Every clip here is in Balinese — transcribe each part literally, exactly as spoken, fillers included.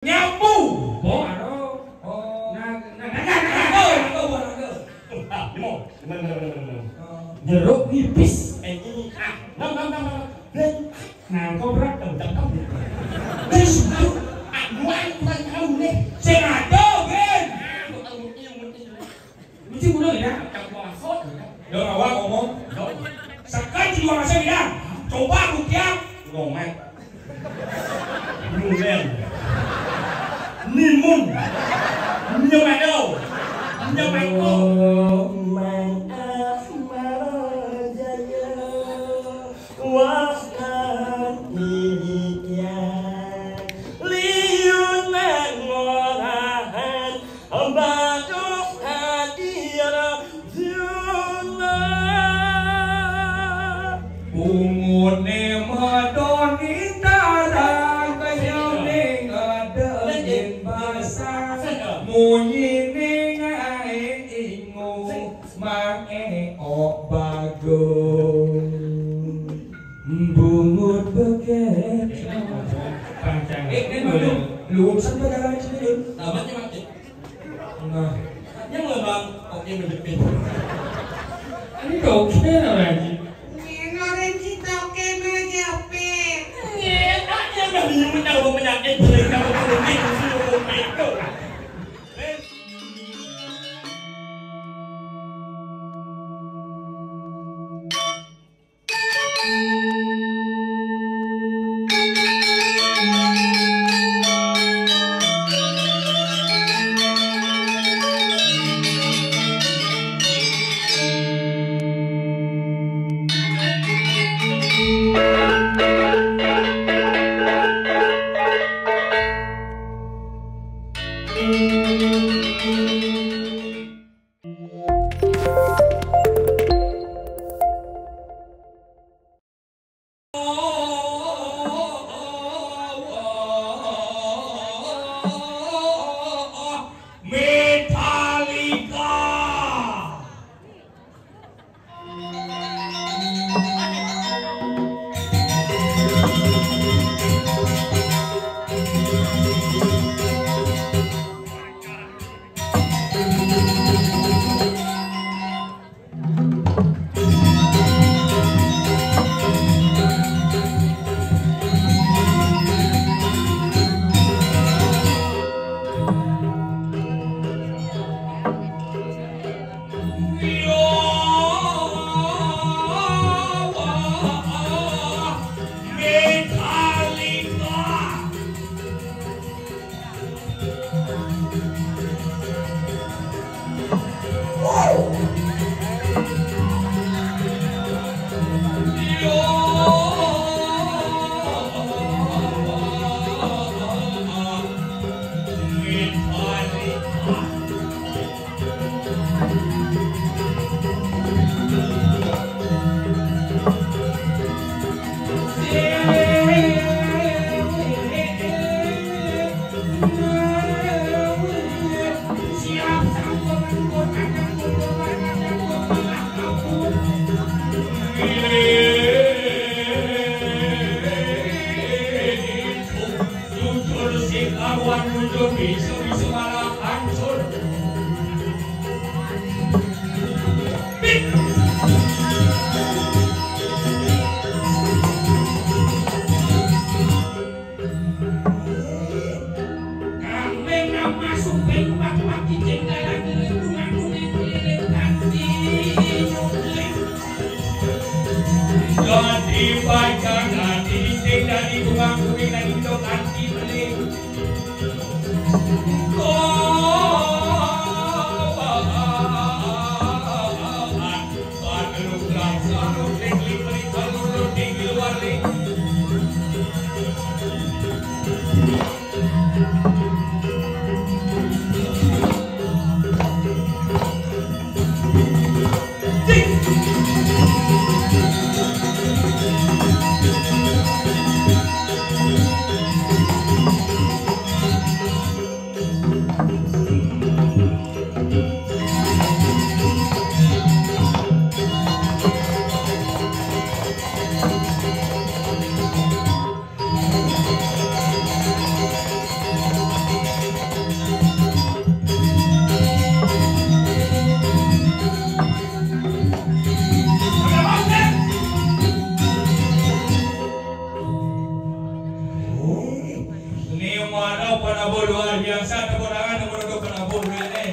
Nyambu. Bo aro. Oh. Nah, nah, nah, nah, nah, nah, nah, nah, nah, nah. Jeruk nipis. Eh, ini, ah. Nam, nam, nam, nam. Nah, kau berat. Nam, nam, nam. Terus, ah, nuan, nuan, kamu nih. Sing ada, Ben. Ah, nuan, nuan, nuan, nuan. Mesti guna ya? Macam kau masuk. Yo, awak ngomong. Yo. Sekarang jiwa masa bilang. Coba buktian. Ngomong. Nulen. Nimun. Nyemado. Nyemado. Mang Ahmad Jaya. Wahkan iya. Liunan ngolahan. Baduh hadir juna. Bungune madoni tarang kayane ngadein basang. Munyine ngae ingu, mange ok bagung. Bungut beget. Panjang. Eh, ini dulu. Lu urusan perkara ini dulu. Namanya mati. Nah. Yang memang oke menjepit. Ini oke, Renji. Ini Renji oke menjepit. Iya, tak yang dari menjawab penyakit, dari kamu menunggu, suruh itu. Metallica. Jujur sing karuan, jujur bisa-bisa malah hancur. Kang Menam masuk ping empat pagi jeng dalan lingkungan kuning keliling kanti nyuling. Jadi baca nanti diceng dari bunga kuning dan hijau kanti beling. Ada penabuh luar biasa, tepuk tangan untuk penabuh ini.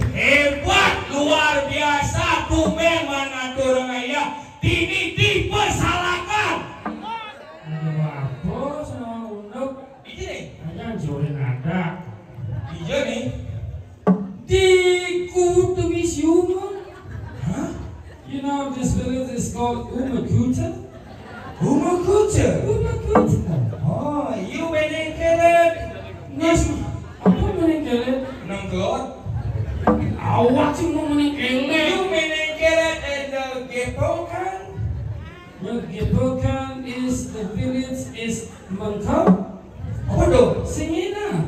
Hébat, luar biasa, tumben mana turun aya. Tini dipersalakan. Ada apa sama unduk? Ini nih. Aja hancurin ada. Iya nih. Di kutu misium. Hah? You know this village is called Umakuta? Umakuta? Umakuta. Oh, you menengkelet. Nas, apa menengkelet? Nengkelot. Awak sih mau menengkelet. You menengkelet and the Gepokan? The Gepokan is the village is Mengkau? Apa tuh? Singina.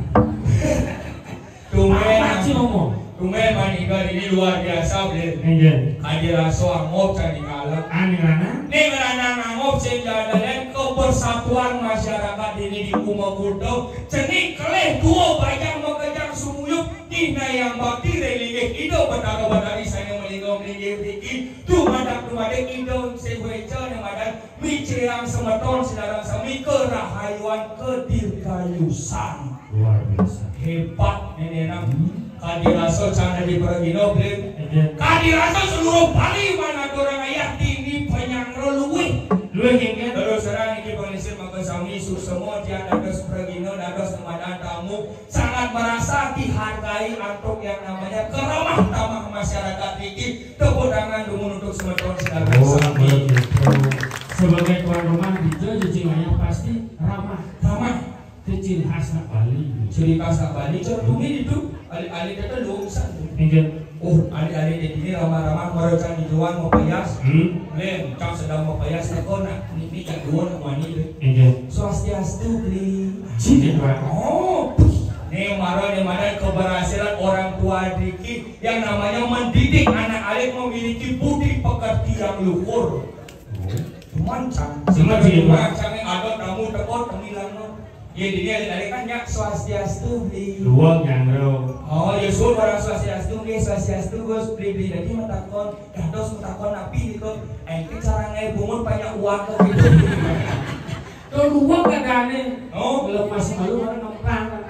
Tumben. Apa sih ngomong? Tumben Maniga ini luar biasa, Bli. Enggak. Kadi raso angop cari kalak. Aneh mana? Nih, ngerana ngangop sehingga ada lain kepersatuan masyarakat ini di Kumakuto. Cenik keleh dua bajang makejang sumuyup. Nih, nayang bakti relinggih ido betara batari saya melinggo melinggih riki. Tumadak tumadak ido seweca namadan. Micirang semeton saudara sami kerahayuan kedirgayusan. Luar biasa. Hébat nenek nang. Hmm. Kadi raso canda di Pergino, Bli. Iya. Kadi raso seluruh Bali mana orang ayah tini penyangro luwih. Luwih, ya, kan? Terus terang iki panglingsir mangga sami suksema tiang dados Pergino, dados nemadan tamu. Sangat merasa dihargai antuk yang namanya keramah tamah masyarakat niki. Tepuk tangan dumun untuk semeton saudara sami. Sebagai tuan rumah, dija cacing ayam pasti ramah. Ramah. Itu ciri khas nak Bali. Ciri khas nak Bali, cor bumi itu. Alit-alit itu lungsan. Enggak. Oh, alit-alit di sini ramah-ramah, mereka dijual mau payas. Hmm. Lem, cang sedang mau payas, teko nak. Ini, ini cak dua nak wani tu. Enggak. Swastiastu, Bli. Ciri, Pak. Oh. Nih, mara, nih, mana keberhasilan orang tua dikit yang namanya mendidik anak alit memiliki budi pekerti yang luhur. Oh. Cuman cang, cuman cang, cang ada tamu teko temi lama. Ya, dia dari kan nyak swastiastu, Bli. Luang nyangro. Oh, ya suruh orang swastiastu, Bli, swastiastu, Gus, Bli, Bli. Jadi metakon, dados metakon napi gitu. Eh, itu cara ngai bungut banyak uang ke gitu. Tuh luang kadane. Oh. Lepas malu orang ngempang.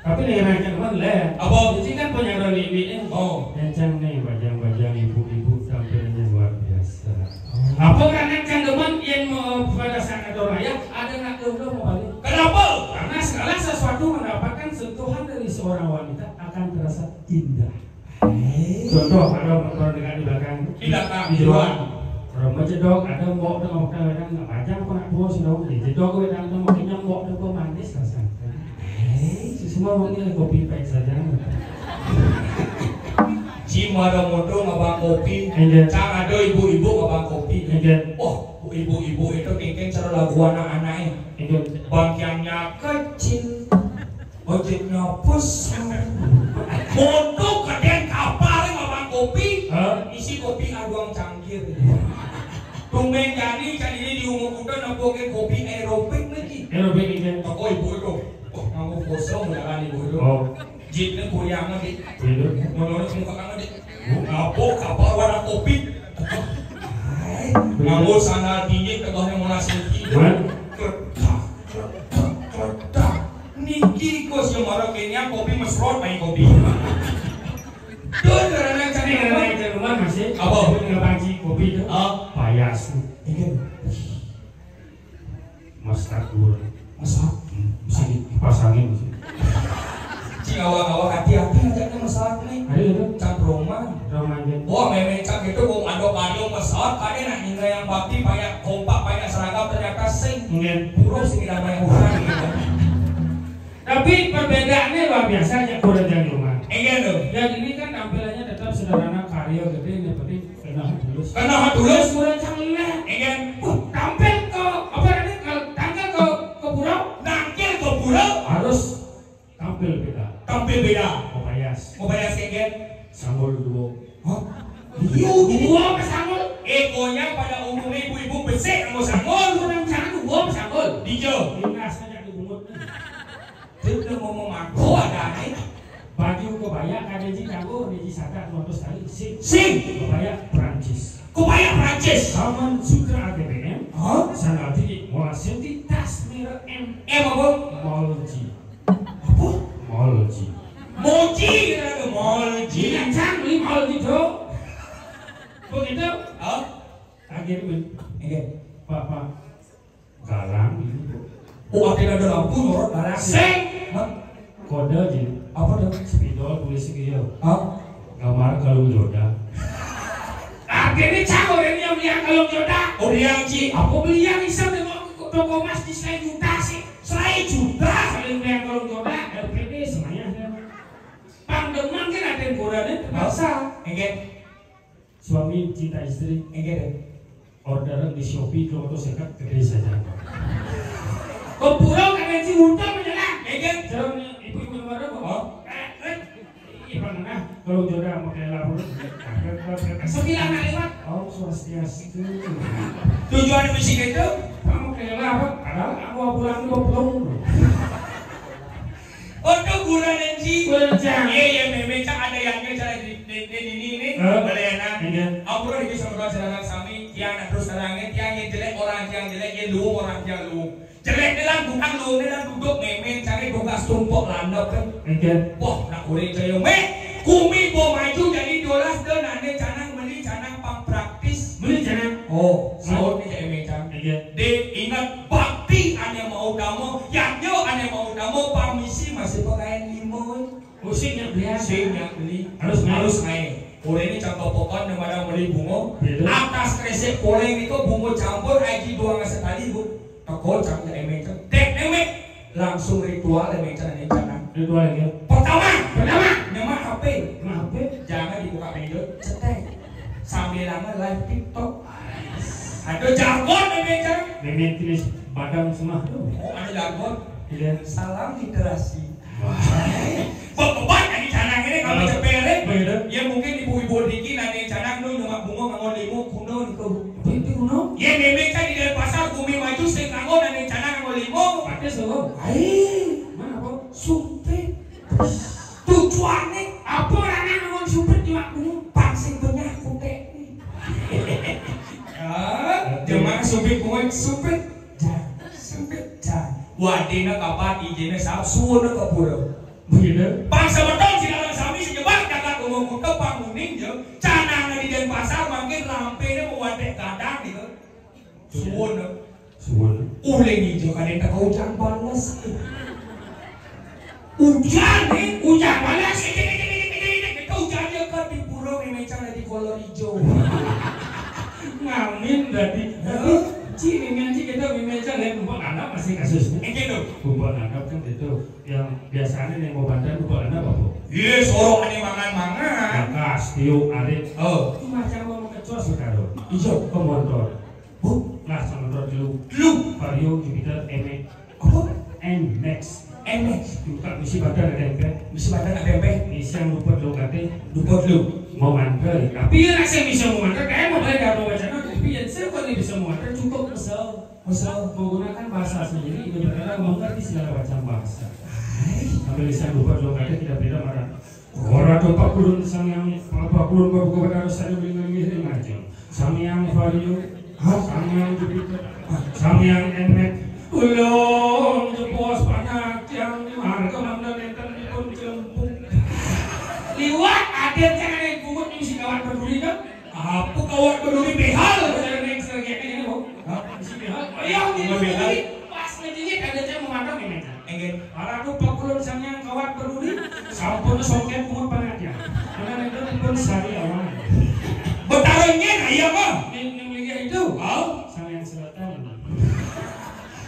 Tapi nih, rancang teman, Le. Apa? Jadi kan punya Roni ini, eh. Oh. Rancang nih, bajang-bajang, ibu-ibu, tampilnya luar biasa. Oh. Apa karena cang demen yang mau pada saat ada raya, ada nak jomblo mau balik? Kenapa? Karena segala sesuatu mendapatkan sentuhan dari seorang wanita akan terasa indah. Contoh, ada motor dekat di belakang. Di belakang, di luar. Orang mau jedok, ada mbok tu, kadang-kadang nggak panjang apa nak tua, sudah, dia jedok, kadang-kadang makanya mbok tu pemanis rasanya. Eh, semua orang ni kopi pahit saja. Cing ada motor ngabang kopi. Iya. Cang ada ibu-ibu ngabang kopi. Iya. Oh, ibu-ibu itu kengkeng cara lagu anak-anak, eh. Iya. Bangkiangnya kecil. Ojeknya besar. Motor kadén kapal ngabang kopi. Hah? Isi kopi aduang cangkir. Tumben jani, jani ini di umur muda nempuh ke kopi aerobik lagi. Aerobik itu. Toko ibu itu. Oh, nganggo kosong jalan ibu itu. Oh. Jitnya kuliah lagi. Iya. Menurut muka kamu, Dik. Ngabok kapal warna kopi. Nganggo sandal tinggi, tegahnya monas tinggi. Hah? Kledak, kledak, kledak. Niki kos yang marah kenya kopi mesrot main kopi. Tuh, karena cari. Ini karena yang di rumah masih. Apa? Nggak panci kopi itu. Ah. Payas. Iya. Masak dulu. Masak? Hmm, bisa dipasangin sih. Cing awak-awak hati-hati aja kan masak nih. Ayo itu. Cap Roma. Roma aja. Wah, memang cap itu mau ada payung masak, ada nak ninggal yang bakti, banyak kompak, banyak seragam, ternyata sing. Iya. Burung sing tidak banyak orang gitu. Tapi perbedaannya luar biasa aja kurang dari rumah. Iya tuh. Dan ini kan tampilannya tetap sederhana, karya gede, yang penting kena tulus. Kena tulus. Kurang canggih. Iya. Uh, tampil ke apa tadi? Kalau tampil ke ke pura, nangkil ke pura harus tampil beda. Tampil beda. Kopayas. Kopayas, iya. Sanggul dua. Hah? Iya, dua apa sanggul? Ekonya pada umumnya ibu-ibu besik sama sanggul. Kurang canggih dua apa sanggul? Dijo. Ini rasanya dibungut. Dia udah ngomong aku ada nih. Baju kebaya kada ji kanggo, kada ji sadak, mau terus kali. Sing. Sing. Kebaya Prancis. Kebaya Prancis. Taman Sutra A T B M. Hah? Sandal tinggi, mola senti, tas merek M. Apa? Molji. Apa? Molji. Moji, gitu, Molji. Iya, Cang, beli Molji, Dok. Begitu? Hah? Akhirnya, Pak, Pak, galang gitu, Bu. Oh, ada, ada lampu, nyorot galang. Sing. Hah? Kode aja. Apa tuh? Spidol tulis gitu. Hah? Gambar kalung joda. Akhirnya, Cang, orang yang beli kalung joda. Oh, dia, Ci. Apa beli yang iseng dengan toko emas di selain juta sih? Selain juta, selain beli kalung joda, R P D semuanya. Pang Demang kan ada yang kurangnya terpaksa. Enggak. Suami cinta istri. Enggak deh. Orderan di Shopee kalau tuh sekat gede saja. Kepulauan karena si Unta menyelam. Enggak. Jangan ibu-ibu yang mana, Bu? Oh. Eh, eh. Iya, Bang, nah, kalau jodoh sama kayak lapor. Sembilan hari, Pak. Om Swastiastu. Tujuan misi itu? Kamu kayak lapor, padahal aku pulang itu belum. Untuk bulan Enci. Bulan Enci. Iya, iya, memang, Cang, ada yang ngejar di, di, di, di, ini, ini. Eh, boleh ya, nah. Iya. Aku udah bisa berdoa serangan sami, tiang nak terus terangnya, tiang yang jelek orang yang jelek, yang luwung orang yang luwung. Jelek ni lah, bukan luwung ni lah, duduk memang, cari tugas tumpuk landep kan. Iya. Wah, nak kuring saya, meh. Kumi bo maju jadi dolas dan ane canang beli canang pang praktis. Beli canang. Oh, saut ni cak emang, Cang. Iya. Dek, ingat bakti ane mau utama, yang yo ane mau utama, pamisi masih pakaian lima. Oh, sing nyak beli. Sing nyak beli. Harus naik. Harus naik. Orang ini contoh pokok yang mana beli bunga. Betul. Atas kresek poleng itu bunga campur aji dua nggak sekali, Bu. Toko campur emang, Cang. Dek, emang. Langsung ritual emang, Cang, emang, Cang. Ritual ya. Pertama, pertama, nyemak H P. Nyemak H P. Jangan dibuka meja, cetek. Sambil lama live TikTok. Ada jargon emang, Cang. Memang jenis badan semah tu. Oh, ada jargon. Iya. Salam literasi. Wah. Beban yang canang ini kalau cepere. Begitu. Ya mungkin ibu-ibu diki nanti canang nu nyemak bunga nganggo limo kuno niku. Apa itu kuno? Ya memang kan di Denpasar bumi maju sing nganggo nanti canang nganggo limo. Pakai solo. Ai, mana apa? Sumpit. Tujuannya apa orang nganggo sumpit di waktu? Pang sing benyah kutek. Ah, jemaah sumpit kuwi sumpit. Jan, sumpit jan. Wadina kapan ijine sab suwun ke pura. Begitu. Pang semeton sing aran sami sejebar jagat umum kuta panguning ya. Canang di Denpasar mangkin rampene mewadek kadang gitu. Suwun. Suwun. Uleng ijo kadang tak hujan balas. Hujan nih, hujan balas. Kita hujan dia kan di pura memecah dari kolor hijau. Ngamin tadi. Tadi ci memang ci kita memecah lihat rumput anak masih kasusnya. Ini tuh. Rumput anak kan itu yang biasanya yang mau bantuan rumput anak apa? Iya, sorok ane mangan-mangan. Bakas, tiup, arit. Oh. Itu macam mau mengecos sekarang. Ijo. Ke motor. Bu, nah sama motor dulu. Dulu. Vario, Jupiter, Nmax. Apa? Nmax. Nmax. Buka misi badan ada empe. Misi badan ada empe. Misi yang luput lo kate. Luput lo. Mau mantel. Tapi ya saya bisa mau mantel. Kayak mau balik dari wacana. Tapi ya saya bukan bisa mau mantel. Cukup kesel. Kesel. Menggunakan bahasa sendiri. Ini berkata mengerti segala macam bahasa. Hai. Sambil bisa luput lo kate tidak beda marah. Ora to pakulun sang yang pakulun babu kepada saya melingkar ngajeng. Sang yang Vario, sang yang Jupiter, sang yang Nmax. Ulung jepos panak yang di marga mangga nenten dipun jemput. Liwat adat kan ada yang pungut yang si kawan peduli kan? Apa kawan peduli behal? Ada yang sergeknya ini, Bu. Hah? Si behal. Oh iya, ini pas ngejengit ada yang memandang ini. Enggak. Para tu pakulun sang yang kawan peduli. Sampun songket pungut panak ya. Karena itu pun sari awan. Betara nyen, iya, Bang. Yang, yang lihat itu. Oh. Sang yang selatan.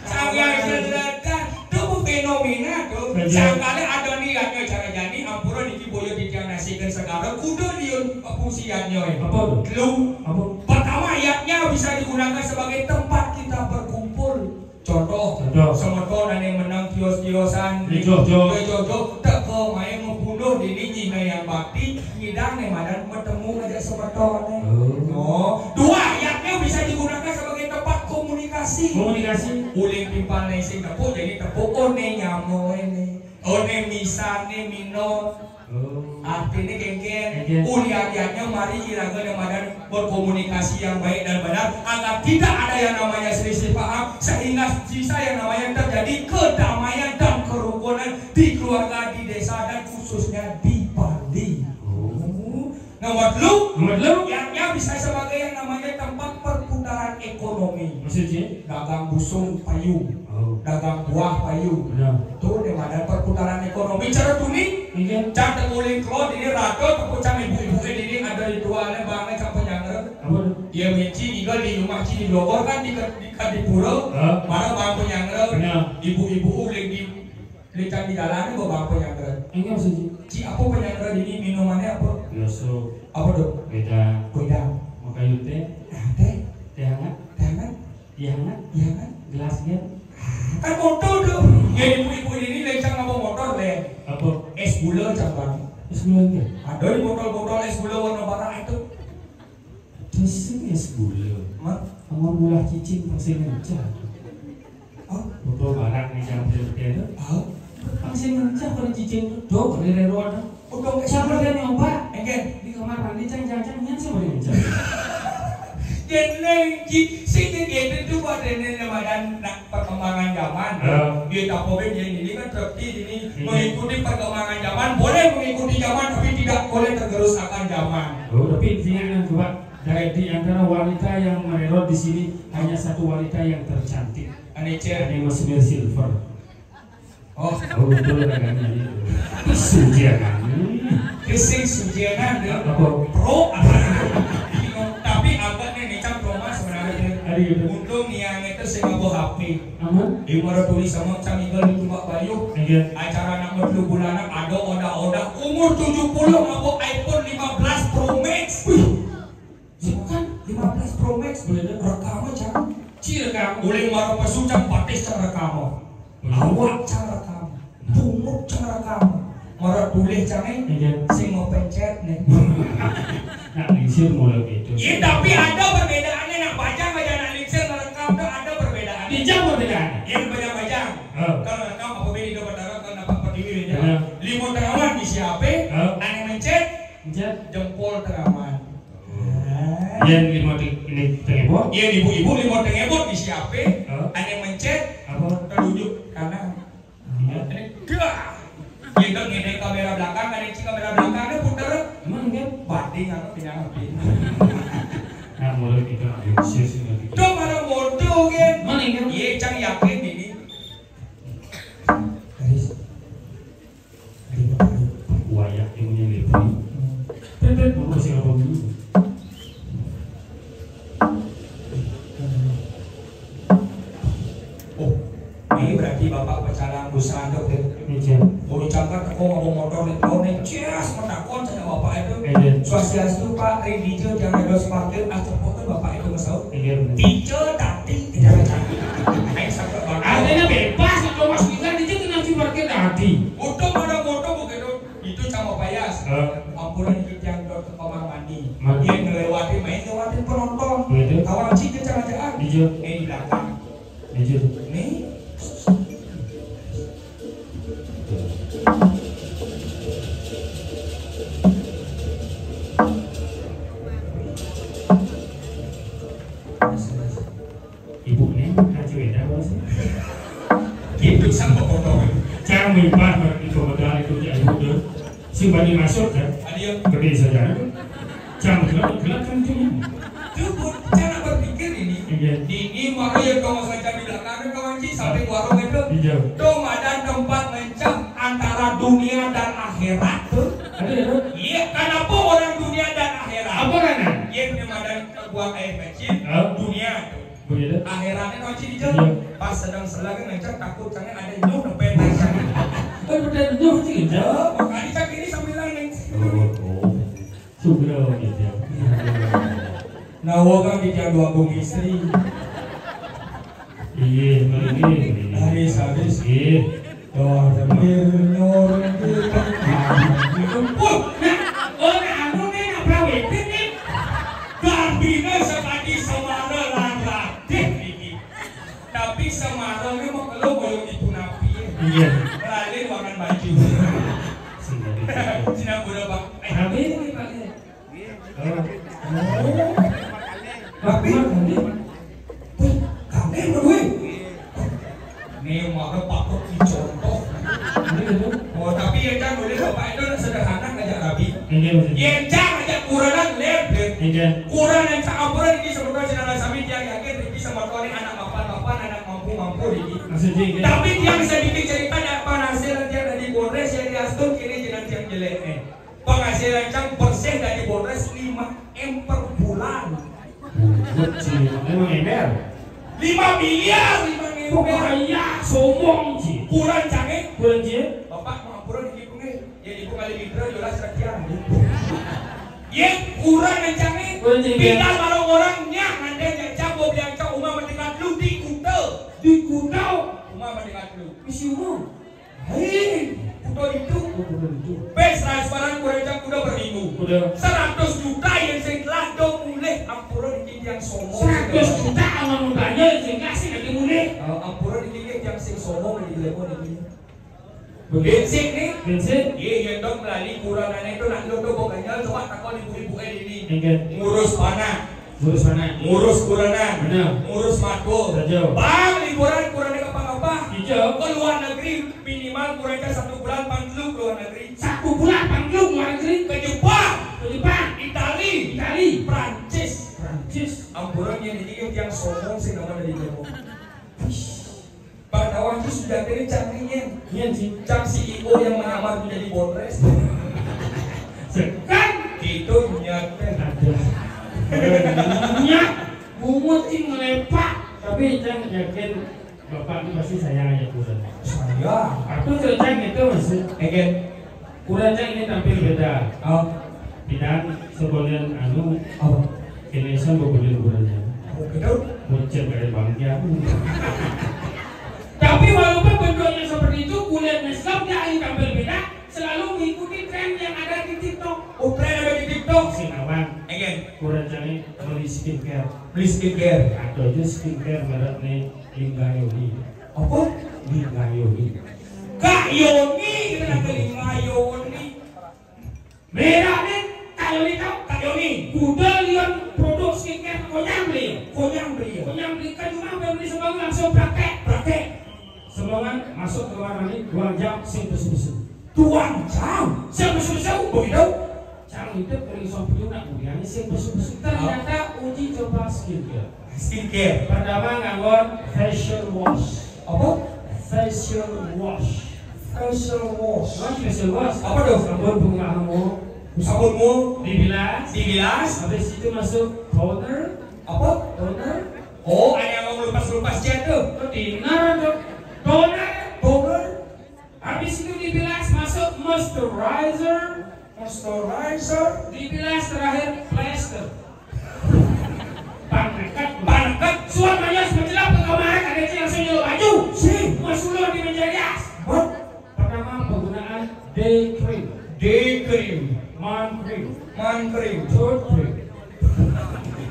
Sang yang selatan. Itu fenomena tu. Sangkala ada ni raja cara jani, ampura niki boyo titiang nasikan segara. Kuda liun fungsiannya. Apa tu? Lu. Apa? Pertama, ayatnya bisa digunakan sebagai tempat kita berkumpul. Contoh, contoh, semeton ane menang kios-kiosan. Jojo. Jojo, teko main membunuh dini nyinga yang bakti, ngidang ne madan metemu aja semeton. Oh. Dua, ayatnya bisa digunakan sebagai tempat komunikasi. Komunikasi. Uling timpal ne sing tepuk jadi tepuk one nyamo ne. One misane mino. Artinya kengken, ulian-uliannya mari iraga dan badan berkomunikasi yang baik dan benar agar tidak ada yang namanya selisih paham, sehingga bisa yang namanya terjadi kedamaian dan kerukunan di keluarga, di desa, dan khususnya di Bali. Nomor telu, nomor telu, yang, yang bisa sebagai yang namanya tempat perputaran ekonomi. Maksudnya? Dagang busung payu, dagang buah payu. Benar. Tuh, di mana perputaran ekonomi cara tuni? Iya. Can tekuling kelod ini rado, tepuk can ibu-ibu ini ada ritualnya banget can penyangre. Apa tuh? Iya, menci tinggal di rumah ci di Bogor kan di, di, di pura. Mana bang penyangre? Benar. Ibu-ibu uling di Lican di jalan kok bang penyangre. Enggak sih. Ci, apa penyangre ini minumannya apa? Biasa. Apa tuh? Beda. Beda. Makanya teh. Nah, teh. Teh hangat. Teh hangat. Iya hangat. Iya hangat. Gelas kan. Kan motor tuh. Ya ibu-ibu ini lencang apa motor deh. Apa? Es gula cabang. Es gula enggak? Ada di botol-botol es gula warna barang itu. Sing es gula. Mah? Amun ulah cicing pang sing ngencah. Oh, botol barang nih jam dia itu. Oh, pang sing ngencah pada cicing tuh. Tuh, pada rero ada. Udah siapa dia nyoba? Enggak. Di kamar mandi cang cang cang nyan siapa dia ngencah? Dene ci sing gitu tuh pada dene badan nak perkembangan zaman. Dia tak apa dia ini kan tertib ini mengikuti perkembangan zaman, boleh mengikuti zaman tapi tidak boleh tergerus akan zaman. Oh, tapi intinya kan coba dari di antara wanita yang mererot di sini hanya satu wanita yang tercantik. Ane cer. Ane Mas Mir Silver. Oh, oh betul kan ini. Sujianan. Kesing sujianan deh. Apa? Pro apa? Tapi agak nih nih cang pro mas sebenarnya. Aduh gitu. Untung niang itu sing ngabo H P. Aman. Di mana tulis sama cang tinggal di Tumbak Bayu. Iya. Acara anak merdu bulanan ada oda-oda umur tujuh puluh ngabo iPhone lima belas Pro Max. Wih. Bukan lima belas Pro Max boleh deh rekam aja. Ci rekam, boleh marah pesu cang batis cang rekam. Awak cang rekam. Bungut cang rekam. Marah tulis cang eh. Iya. Sing mau pencet nih. Nak lingsir mulai gitu. Iya, tapi ada perbedaannya nak bajang aja nak lingsir ngerekam tuh ada perbedaan. Di jam perbedaan. Iya, bajang-bajang. Oh. Kalau rekam apa beda dapat dapat kalau dapat pertiwi aja. Iya. Lima terawan di siapa? Oh. Ane mencet. Mencet. Jempol terawan. Yang lima ti-, ini tengebot? Iya, ibu-ibu lima tengebot di siapa? Hah? Ane mencet, apa? Telunjuk kanan. Iya. Ini, dah. Kita ngene kamera belakang, ada ci kamera belakang, ada putar. Emang enggak? Banding apa pindah apa? Nah, mulai kita ambil sih nanti. Tuh, mana moto, kan? Mana enggak? Iya, cang yakin ini. Garis. Wayak yang punya Lepri. Pepet mau kasih apa dulu? Oh, ini berarti bapak pecalang busana tuh ya. Iya. Mau dicangkat aku mau motor nih, mau nih, cies, mau takon sama bapak itu. Iya. Swastiastu Pak, Ridija jangan dos parkir, ah cepet tuh bapak itu ngesel. Iya. Tiga tadi, tiga tadi. Ayo sampai bapak. Artinya bebas, kalau mas Wika itu nanti parkir tadi. Untung ada motor begitu. Itu sama payas. Hah? Ampunan itu yang ke kamar mandi. Mandi. Dia ngelewati, main ngelewatin penonton. Betul. Kawan cik dia jangan-jangan. Iya. Eh, di belakang. Iya. Nih. Ibu ini kan cerita apa sih? Gitu sama potong. Cang mimpan berarti kemudian itu ya ibu tuh. Si bani masuk kan? Ada yang gede saja. Cang gelap gelap kan itu. Tuh, Bu, cara berpikir ini. Iya. Di ini maka ya kalau saja di belakang ada kawan ci sampai warung itu. Iya. Tuh ada tempat mencang antara dunia dan akhirat tuh. Ada ya tuh? Iya, kenapa orang dunia dan akhirat? Apa kan? Iya, ini ada buang air kecil, dunia tuh. Begitu. Akhiratnya kau ciri jauh. Iya. Pas sedang selagi ngejar takut karena ada nyuh nempel. Kan betul nyuh ciri jauh. Makanya cak ini sambil nangis. Oh, oh. Sugro gitu. Nah, wong kan tidak dua bung istri. Iya, ini. Habis, habis. Iya. Doa terakhir nyor. Wah, nah, oh, nah, anu nih, nah, prawitin nih. Garbina sekali semara lan ratih ini. Tapi semara ini mau kalau mau yang itu napi. Iya. Lali ruangan baju. Cina kuda, Pak. Kami ini, Pak, ya. Oh. Oh. Tapi ini, wih, kami berdua. Ini mah Pak Kok dicontoh. Ini gitu. Oh, tapi ya kan, boleh Bapak itu sederhana ngajak rabi. Iya, maksudnya. Ya kan, ngajak kuranan, ler, ler. Iya. Kuranan cak ampuran ini sebenarnya cina sami dia yakin Riki sama Tony anak mapan-mapan, anak mampu-mampu ini. Maksudnya, iya. Tapi dia bisa bikin cerita ada panasnya dan dia dari Bondres yang diastur kini jenang tiang jelek, eh. Penghasilan cang bersih dari Bondres lima M per bulan. Buset sih, emang ember. Lima miliar, lima miliar. Kok kaya, sombong sih. Kurang canggih. Kurang sih. Bapak mau kurang dikit nih. Ya ibu kali Indra jelas kerja. Ya kurang canggih. Kurang sih. Pindah kalau orangnya nanti yang cabo biang cak umah mendekat lu di kuda. Di kuda. Umah mendekat lu. Misi umum. Hei, kuda itu. Oh, kuda itu. Pes transparan kurang cang kuda per minggu. Kuda. Seratus juta yang sing lado mulih ampura di yang sombong. Seratus juta aman mudanya yang sing kasih lagi mulih. Oh, ampura di yang sing sombong di lemon ini. Bensin nih. Bensin. Iya, iya dong, melalui kurangannya itu nak lo tuh pokoknya coba takon ibu-ibu eh ini. Enggak. Ngurus panah. Ngurus panah. Ngurus kuranan. Benar. Ngurus makul. Saja. Bang, liburan kuranan ke apa? Hijau. Ke luar negeri minimal kurangnya satu bulan pantlu ke luar negeri. Satu bulan pantlu ke luar negeri. Ke Jepang. Ke Jepang. Itali. Itali. Prancis. Prancis. Ampuran yang ini yang sombong sih nama dari Jepang. Bang Tawang itu sudah kena cang nih, Nyen. Iya sih. Cang C E O yang menyamar menjadi Bondres. Sekan. Itu nyata. Ada. Nya, bungut sih ngelepak. Tapi cang yakin bapak itu pasti sayang aja kurang. Sayang. Aku cerita gitu maksud. Egen. Kurang cang ini tampil beda. Oh. Pidan sebulan anu. Oh. Ini sang bebulan bulannya. Oh, gitu. Bocor dari bangkian. Tapi walaupun bentuknya seperti itu, kulit Islam dia ini tampil beda, selalu mengikuti tren yang ada di TikTok. Oh, tren ada di TikTok. Sinawan. Again. Kurang cang ini beli skincare. Beli skincare. Ada aja skincare merek nih Lingga Yoni. Apa? Lingga Yoni. Kak Yoni, kita nak ke Lingga Yoni. Merah nih, Kak Yoni tahu? Kak Yoni. Kuda lion produk skincare konyang beli. Konyang beli. Konyang beli kan cuma beli sebang langsung praktek. Praktek. Semangat masuk ke kamar mandi, dua jam sing besu-besu. Dua jam? Sing besu-besu, begitu? Cang itu pergi sopi nak kemudian sing besu-besu. Ternyata uji coba skincare. Skincare. Pertama nganggur facial wash. Apa? Facial wash. Facial wash. Apa facial wash? Apa tuh? Sabun bunga kamu. Sabunmu. Dibilas. Dibilas. Habis itu masuk toner. Apa? Toner. Oh, ada yang mau lepas-lepas cat tuh. Oh, toner tuh. Toner. Toner. Habis itu dibilas masuk moisturizer. Moisturizer. Dibilas terakhir plester. Pangkat, pangkat. Suamanya semenjak pertama hari ada yang langsung nyuruh baju. Si. Mas Ulo di meja rias. What? Pertama penggunaan day cream. Day cream. Man cream. Man cream. Tooth cream.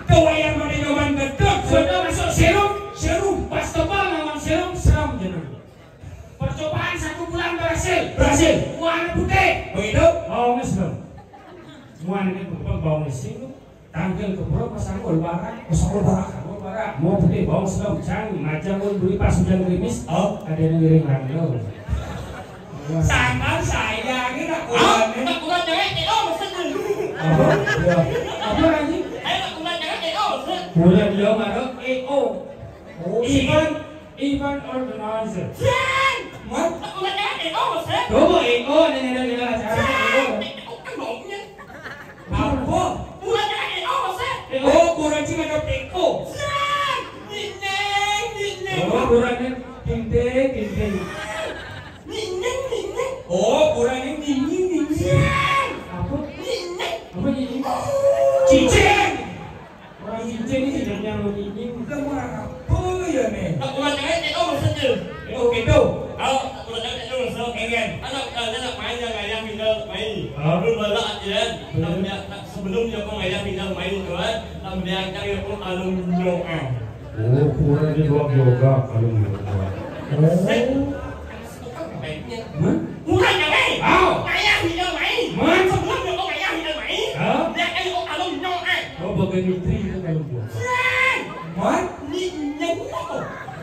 Tuh yang mana nyaman gedut. Sudah masuk serum. Serum. Pas tebal lawan serum, seram jenang. Percobaan satu bulan berhasil. Berhasil. Warna putih. Begitu. Bawang mesem. Muan ini bukan bawang mesem tu. Tangkil ke perut pasang gol barak. Pasang gol barak. Pasang gol barak. Mau putih bawang mesem. Cang, macam pun beli pas hujan gerimis. Oh. Ada yang ngiring rangga. Sangat sayang ni nak kurang ni. Tak kurang jangan eh oh mesem. Apa? Ya. Apa lagi? Saya tak kurang jangan eh oh mesem. Kurang dia marah eh oh. Oh, Ivan, Ivan organizer. Mat? Coba ego, nih, nih, nih, nih, cara ego. Apa? Oh, kurang sih ada peko. Oh, kurang nih. Tinting, tinting. Oh, kurang nih. Nini, nini. Apa? Apa nini? Cicing. Orang cincin ini tidak nyaman ini. Udah mau apa ya nih? Tak kurang jangan eh oh mesem. Oh gitu. Kalau tak kurang jangan eh oh mesem. Enggak. Anak kalau nak main yang ayah pindah main. Belum bala aja. Sebelum dia kong ayah pindah main tuan, tak dia cari pun alum doa. Oh, kurang dia buat yoga alum doa. Oh. Kurang jangan eh. Oh. Ayah Mitri itu kalau buat. Mat? Ni nyanyi apa?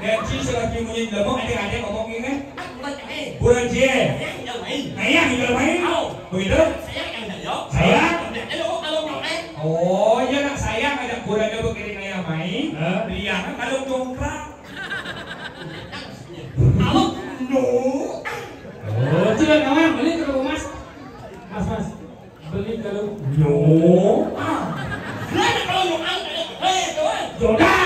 Ngaji selagi munyi lemok, ada-ada ngomong ini. Aku tak tahu. Bulan je. Yang yang lain. Ayah yang lain. Tahu. Begitu? Saya yang saya. Saya? Yang ada kalau nyokap. Oh, ya nak sayang ada kurang ada berkirim ayah main. Hah? Dia kan kalau dongkrak. Kalau no. Oh, tidak kawan, beli ke rumah. Mas, mas. Beli kalau nyo. Ah. Dia ada kalau nyo ang, eh, eh, kawan. Joda.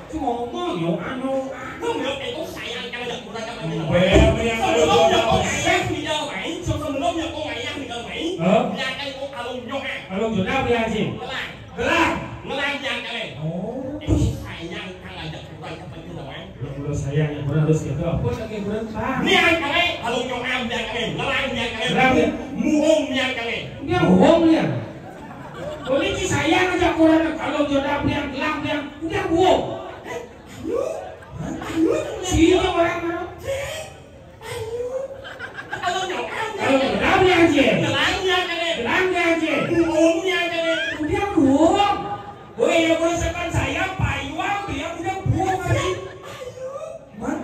Cuma ngomong nyo anu. Lu nggak itu sayang kalau ada kurang apa gitu. Bel, bel, yang kalau Sebelum joda. Nyokong ayah di dalam main, sebelum nyokong ayah di dalam main, Hah? Dia akan kok kalau nyo ang. Kalau joda beli anjing. Ngelang. Gelang. Ngelang dia kali. Oh. Eh, sayang kalau ada kurang apa gitu, kawan. Lu udah sayang yang benar harus gitu. Apa lagi benar, Bang? Niang kali, kalau nyokap niang kali, ngelang niang kali, Ngelang, ya? Muhung niang kali. Dia bohong dia. Boleh ci sayang aja kurang kalau jodoh biang gelang biang dia bohong. Ayo, ayo, Sini orang mana? Ayo. Kalau nyokap Kalau niang kali, gelang dia aja. Ngelang niang kali. Gelang dia aja. Muhung niang kali. Dia bohong. Woi, ya, boleh sekan saya, payuang, dia udah bohong kali. Ayo. Hah?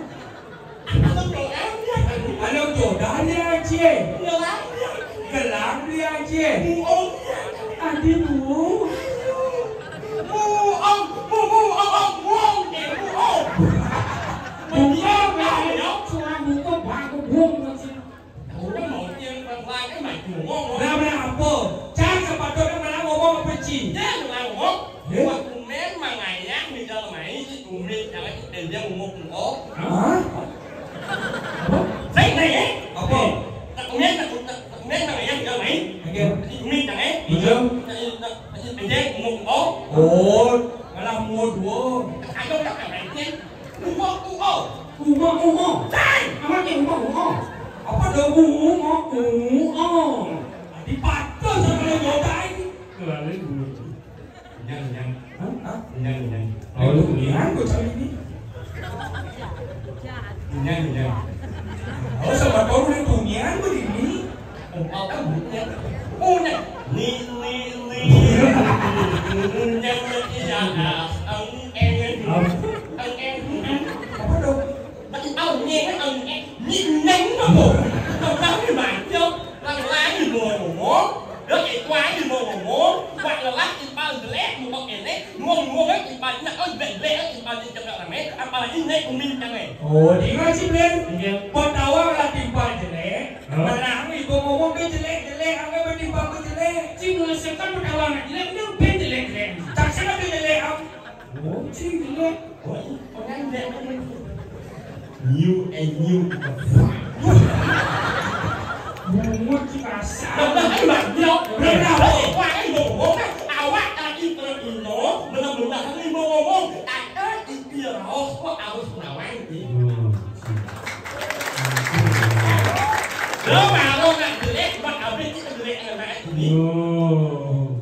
Kalau jodoh dia aja. Gelang dia aja. Gelang dia aja. Muhung dia aja. Adi bu. Muhung, mu, mu, muhung, muhung, eh, muhung. Bukan, ya. Cuma bukan, bagus, bukan sih. Aku kan mau yang pelan-pelan kan maju ngomong. Nah, benar apa? Cang sepatutnya mana ngomong apa, Ci? Ya, mana ngomong? Eh? Waktu main mangayang di dalam main, si Umi, jangan si Dendeng ngomong, oh. Hah? Apa? Baik, baik, eh? Apa? Tak Umi, tak, tak, tak Umi mangayang di dalam main. Oke. Si Umi, jangan, eh? Betul. Tak, tak, tak, si Dendeng ngomong, oh. Oh, malah mau dua. Ada orang yang lain. Umah, umah. Umah, umah. Cai! Apa ni umah, umah? Apa dah umah, umah? Dipatah sama orang botai. Kelalai dulu. Kenyang, kenyang. Hah? Hah? Kenyang, kenyang. Oh, lu kenyang, gua cari ni. Kenyang, kenyang. Oh, sama kau udah kenyang begini. Ni, ni, ni. Yang lagi ada. Ang, eng, ang, eng, ang. Apa dong? Bagi tahu ni kan ang, eng. Ni, neng, apa? Kau tahu ni macam. Lang, lang, ni mau ngomong. Dah, eh, kuat, ni mau ngomong. Kuat lelah, timpal jelek, mau kene. Ngomong, ngomong, timpal nak, oh, jelek, jelek, timpal ni cakap ramai. Apalagi naik pemimpin, eh. Oh, dengar si Blen. Iya. Pertawang lah timpal jelek. Hah? Malah aku ibu ngomong ke jelek-jelek, aku bertimbang ke jelek. Cing, setan berkawan jelek, dia pun jelek-jelek. Tak salah dia jelek, aku. Oh, cing jelek. Oh, orang jelek. New and new. Bungut cing kasar. Dah, dah, dah, dah. Dah, dah. Wah, ini ngomong, kan? Awak tadi terus ino, benar-benar ini mau ngomong. Tak ada, itu raos kok harus lawan, gitu. Hmm. Lo baru nak jelek, buat habis kita jelek dengan anak ini. Oh.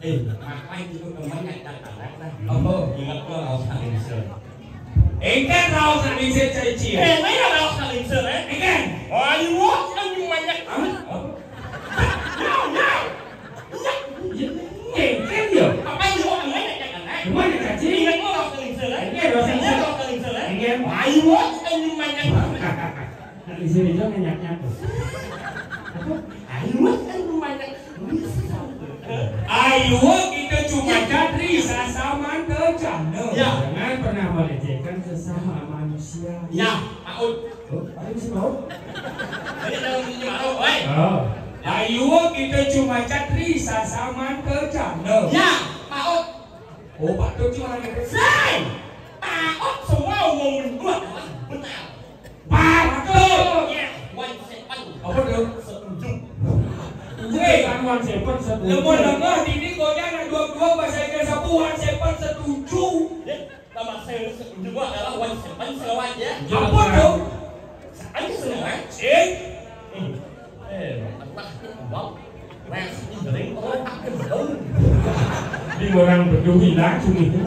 Eh, ngapain itu teman nak datang, nak? Apa? Ingat lo, raos nak lingsir. Engkan raos nak lingsir cari cie. Eh, mana raos nak lingsir, eh? Engkan. Ayo, kan banyak. Hah? Apa? Nyau, nyau. Engkan dia. Apa yang orang nak datang, eh? Mana cari? Ingat lo, raos nak lingsir, eh? Engkan, raos nak lingsir. Ingat raos nak lingsir, eh? Engkan. Ayo, kan banyak. Nak di sini juga nyak-nyak tu. Apa? Ayo, kan rumahnya. Ayo, kita cuma cari sesama tejana. Ya. Jangan pernah melecehkan sesama manusia. Ya, Pak Ut. Oh, apa sih, Pak Ut? Ini dalam sini, Pak Ut, oi. Oh. Ayo, kita cuma cari sesama tejana. Ya, Pak Ut. Oh, Pak Ut cuma lagi. Say! Pak Ut semua umum gua adalah benar. Patut. Ya, one seven. Apa tu? Setuju. Weh, kan one seven setuju. Lemah-lemah, dini kau jangan dua-dua bahasa Inggris apa, one seven setuju. Ya, tambah saya setuju gua adalah one seven selawan, ya. Apa tu? Seven selawan. Eh? Hmm. Eh, apa? Wow. Di orang berdua hilang cumi itu.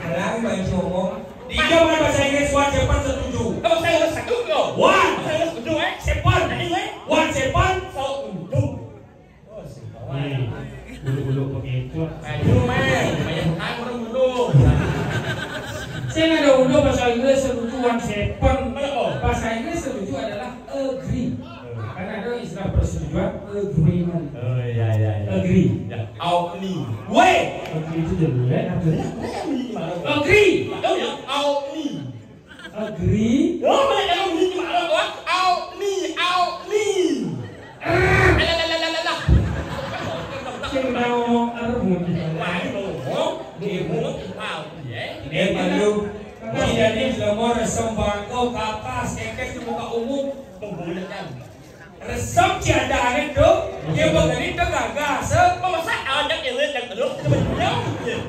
Orang banyak ngomong. Di zaman bahasa Inggris, one seven setuju. Kalau saya ada satu kau. One. Saya ada satu, eh. Seven. Ini, eh. One seven. Satu. Oh, seven. Nih, bulu-bulu pengecut. Aduh, man. Istilah persetujuan agreement. Oh, iya, iya, iya. Agree. Ya, au ni. Weh! Agree itu jelek, apa? Nah, nah, yang ini gimana? Agree! Tahu ya, au ni. Agree? Oh, mana yang ini gimana, Bang? Au ni, au ni. Alah, alah, alah, alah, alah. Sing ngomong er mungkin. Wah, ini ngomong, ngomong, au, ya. Eh, malu. Jadi, selama resem bangko, kakak, sekes di muka umum, pembunuhan. Resep ciadane, Dok. Dia begini, Dok, gagah. Se- Masa ada yang lihat yang kedua, kita berjuang, gitu.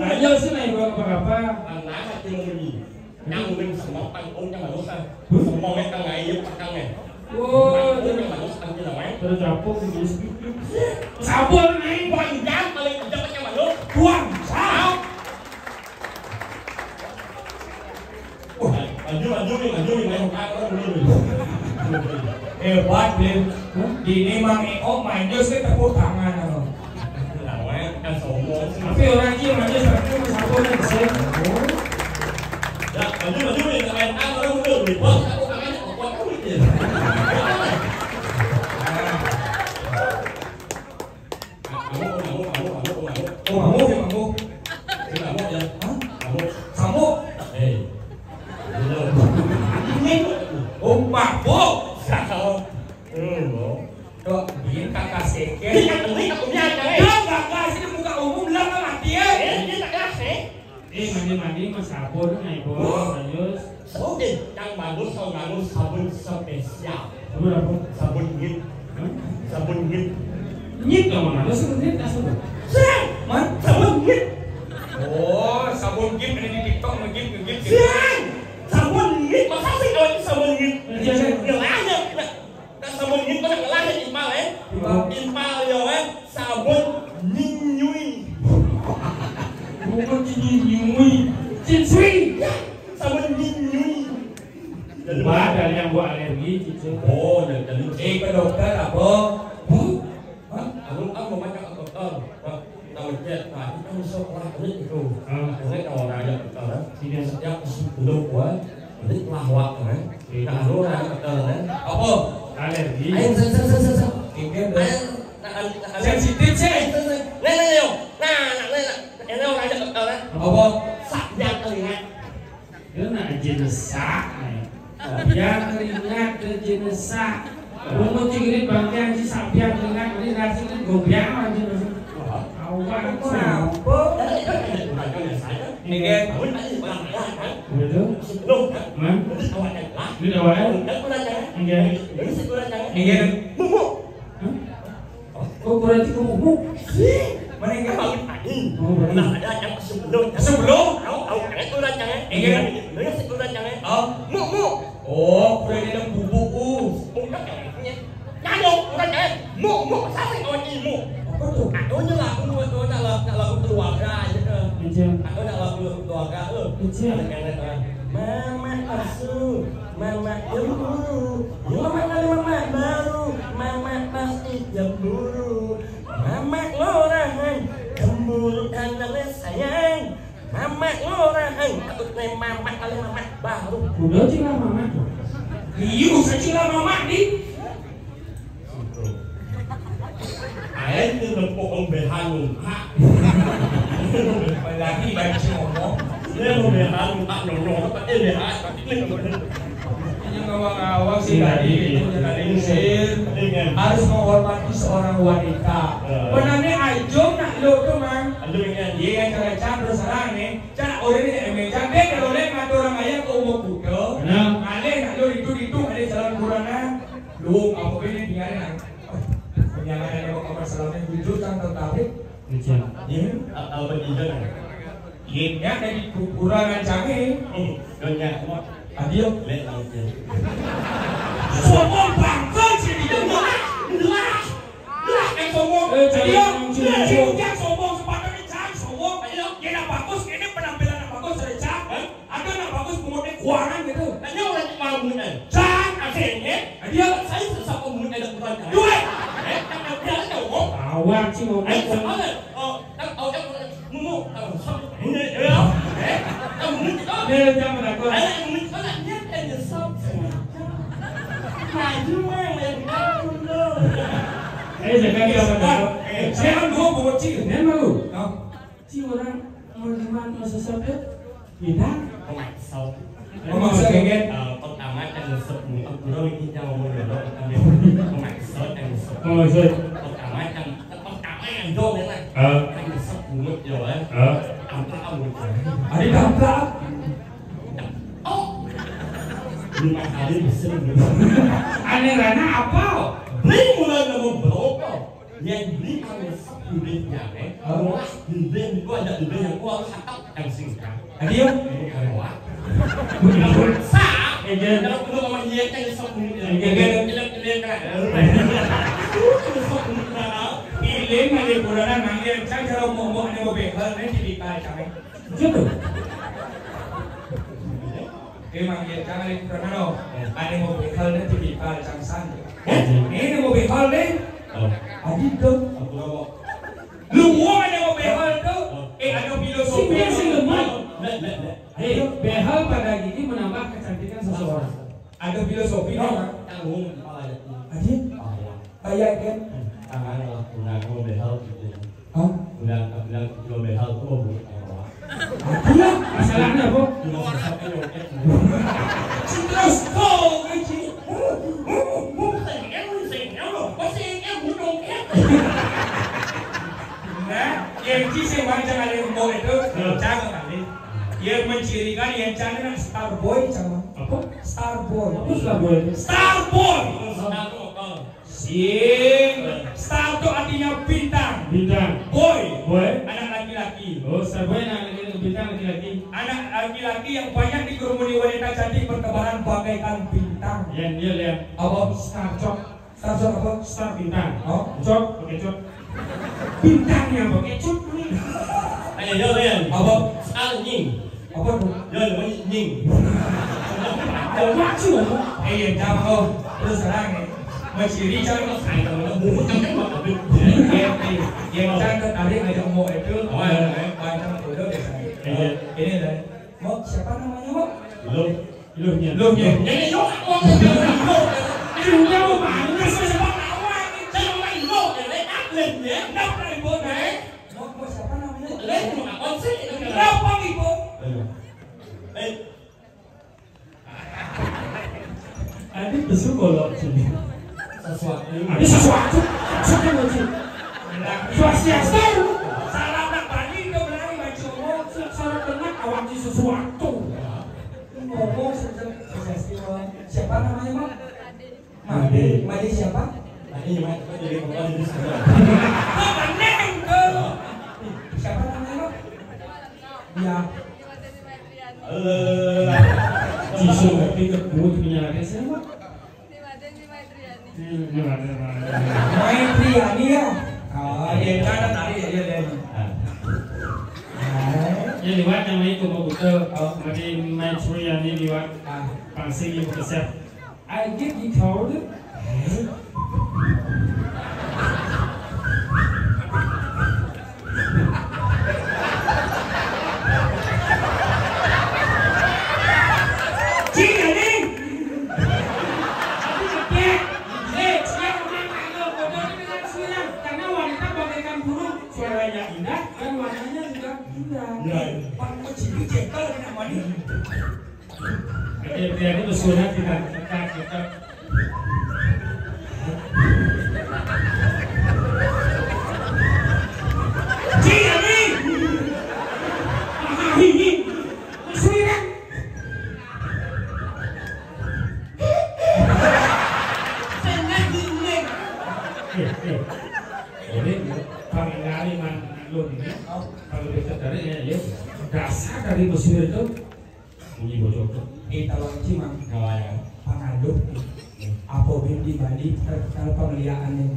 Ayo, sini, Ibu, apa-apa? Anak hati mau ini. Yang udah semua pangkungnya manusia. Semua yang tengah iya, petangnya. Oh, pangkungnya manusia, kan, kita main. Terus capung di biskuit. Sabun, nih. Panjang, paling kencang, pakai manusia. Buang. Maju, maju, maju, maju, maju. Hebat, Blim. Dini Mang Eko manjus ke tepuk tangan, oh. Lawan, kan sombong. Tapi orang dia manjus, tapi mau sabun aja, sih. Ya, maju, maju, maju. Lawan, kan orang udah, Blim. Bos, tepuk tangannya, kuat, kuat, gitu. Kamu, kamu, kamu, kamu, kamu. Oh, kamu, ya, kamu. Ini kamu, ya. Hah? Kamu. Kamu. Eh. Ini. Oh, mabuk. Siapa? Hmm, oh. Kok bikin kakak seker? Ini kan, ini kan punya aja, eh. Dia nggak kasih di muka umum, lah, kan mati, ya? Eh, ini tak kasih. Eh, mandi-mandi mah sabun, ayo, Bos, serius. Oke, yang bagus, yang bagus sabun spesial. Sabun apa? Sabun ngit. Hah? Sabun ngit. Ngit dong, mana? Sabun ngit, ah, sabun. Sing! Man? Sabun ngit. Oh, sabun ngit ada di TikTok, ngegit, ngegit, ngegit. Sing! Sabun ngit, masa sih kalau itu sabun ngit? Iya, iya. Yang lainnya, nah, kan sabun ngit kan yang lain, impal, eh? Impal. Impal, ya, eh? Sabun nyinyui. Bukan nyinyui. Cinsui. Ya, sabun nyinyui. Wah, dari yang buat alergi, Cice. Oh, dari, dari. Eh, ke dokter apa? Hah? Hah? Anu, ah, mau macam ke dokter. Wah, tahu cek, nah, itu masuk lah, ini itu. Hmm. Ini kalau orang aja dokter, eh. Iya. Setiap sepuluh buah, ini pelawak, eh. Iya. Nah, anu, orang aja dokter, eh. Apa? Alergi. Ayo, sen, sen, sen, sen, sen. Mungkin, dok. Ayo, nah, nah, nah, sensitif, sih. Ayo, sen, sen. Nih, nih, yo. Nah, nah, nih, nah. Ini orang aja dokter, eh. Apa? Sak, jangan telinga. Dia nak jenesak, eh. Biar teringat ke jenesak. Bungut cikirit bangkian si sabian teringat, ini nasi ini gobiang aja. Awak apa? Ini kan. Betul? Man? Ini awalnya? Enggak. Enggak. Hah? Oh, berarti kamu umum. Mana yang kamu? Oh, berarti. Nah, ada yang sebelum. Sebelum? Tahu, tahu, kan itu orang jangan. Iya. Bener sih orang jangan. Oh. Mu, mu. Oh, udah di dalam bubuk, uh. Bukan kayaknya. Nyano, orang jangan. Mu, mu, siapa yang kawan ilmu? Apa tuh? Aku aja lah, aku mau, mau nak lagu, nak lagu keluarga aja ke. Iya. Aku nak lagu keluarga, eh. Iya. Ada kena, eh. Mama asu, mama dulu. Mama kali mama baru, mama pasti cemburu. Mama ngorahang, cemburu karena sayang. Mama ngorahang, takut nih mama kali mama baru. Udah cila mama. Iya, usah cila mama, di. Aing teu nepuk embehan muka. Lagi banci ngomong. Dia embehan muka nyono, tapi embehan, tapi ini ngomong. Ini ngawang-ngawang sih tadi, itu tadi ngusir. Harus menghormati seorang wanita. Benarnya ajung nak lo tuh, Mang. Ajung ini. Iya, cara can terus terang nih. Can, oh, ini emang can. Dia kalau lihat ngatur orang ayah ke umur kuda. Benar. Alih nak lo itu, itu, ada jalan kurang, ah. Lu, apa ini tinggalin, ah? Penyangaran yang bakal masalahnya jujur, can tertarik. Iya. Iya, apa tidak? Iya, dari kukurangan canggih. Hmm, donya, semua. Adil. Lek lautnya. Sombong bangga sih di dunia. Jelas. Jelas kan sombong. Eh, jadi, jangan yang sombong. Sombong, sepatutnya jangan sombong. Ayo. Dia nak bagus, ini penampilan nak bagus, ada can. Hah? Ada nak bagus, pengutip kuangan gitu. Tanya orang cik marah pengutip. Can, akhirnya. Dia. Saya susah pengutip ada kurang can. Duit. Eh, tak ada dia ada ngomong. Awak sih ngomong. Eh, sama lah. Oh, tak tahu kan. Mumuk, tahu. Sok. Ini, ya. Eh, tak mumuk, tak. Dia jangan takut. Anak yang mumuk, tak. Dia kan dia sok. Maju, Mang. Eh, jangan dia apa-apa. Eh, saya kan dua bocil. Memang lu. Kau? Ci orang mau di mana, mau sesat ya? Pindah. Pemaksud. Pemaksud, kan? Eh, pertama kan nyesep mulut, kurang ini yang ngomong dulu, kan dia pemaksud yang nyesep. Pemaksud. Pertama kan, pertama yang dong, kan? Eh. Kan nyesep mulut, ya, kan? Eh. Apa kamu? Ada dampak. Oh. Lima kali bisa. Aneh rana apa? Beli mulai nama berapa? Yang beli anu sepuluhnya, eh. Wah, beli itu ada beli yang gua harus cakap yang singkat. Tadi ya? Ini kan wah. Sa, eh, kalau perlu sama dia kan sepuluh. Eh, dia kan. Dia kan. Pilih mah dia kurang manggil, kan kalau mau mau ada mau behel, nanti dikacau. Gitu. Emang ya, jangan ikut terkenal. Ada mau bekal nanti di Palcang sana. Eh, ini mau bekal deh. Oh. Adit dong. Aku rokok. Lu mau ada mau bekal tuh? Oh. Eh, ada filosofi. Si biasa lemah. Nah, nah, nah. Ayo, behal pada gigi menambah kecantikan seseorang. Ada filosofi, no? Tanggung kepala ya. Adit? Oh, ya. Kayak kan? Tangan lah, kurang mau behal gitu. Hah? Udah bilang kilo behal tuh mau buat apa? Iya, masalahnya apa? Cuma sesat kan loket. Terus kau ngaji. Nah, yang ci sing wancang ada yang mau itu, jangan kali. Yang mencirikan yang cantik nak star boy, jangan. Apa? Star boy. Apa star boy itu? Star boy. Star boy. Sing. Star itu artinya bintang. Bintang. Boy. Boy. Anak laki-laki. Oh, star boy anak laki-laki, bintang laki-laki. Anak laki-laki yang banyak dikerumuni wanita cantik bertebaran bagaikan bintang. Yang dia lihat. Apa? Star cok. Star cok apa? Star bintang. Oh. Cok, pakai cok. Bintangnya pakai cok. Ayo, yo, yo. Apa? Star nying. Apa tuh? Ya, namanya nying. Ada waktu. Eh, yang jam kau terus terang ya. Masih Richard kau saya kalau buku kan kan apa tuh? Ya, ya, yang jangan tertarik ngajak mau itu. Oh, ya, ya. Banyak bodoh biasanya. Iya. Ini dan mau siapa namanya, Wak? Lo, lo nya. Lo nya. Jadi lo mau lo. Ini udah mau mana? Saya siapa tahu? Saya mau main lo, ya, le, ah, le, ya. Nggak pernah dibawa, eh. Mau, mau siapa namanya? Le, mau apa sih? Kenapa gitu? Ayo. Eh. Ada besok kalau sini. Sesuatu. Ada sesuatu. Sesuatu sih. Swastiastu. Salam nak Bali ke Bali baca ngomong, salah dengar awak di sesuatu. Ngomong sejak swastiastu. Siapa namanya, Mak? Made. Made siapa? Made, Made, jadi kepala di sebelah. Kok bener tuh? Siapa namanya, Mak? Ya. Halo. Jisoo ngerti ke gue punya lagi siapa? Hmm, gimana, gimana? Maitriani ya? Oh, iya, jangan tadi ya, iya, iya. Ah. Ah. Ya, liwat nama itu, mau betul. Oh. Made Maitriani liwat. Ah. Pasti ibu kesep. I get you cold. Cik, anjing. Aku ngecek. Eh, dia memang kalau bodoh dengan silang. Karena wanita bagaikan burung. Suaranya indah dan warnanya juga indah. Ya. Pak, mau cipik cek kalau kena mani. Biar, biar itu surat kita, kita, kita. Cik, ini. Ah, ini. Surat. Senang dulu. Eh, eh. Ini pangingari man lu ini. Kalau bisa dari ya, ya. Dasar dari Mesir itu. Bunyi bocor tuh. Kita lawan cimang. Kawayan. Pangaduh. Apa bin di Bali terkenal pengliaannya.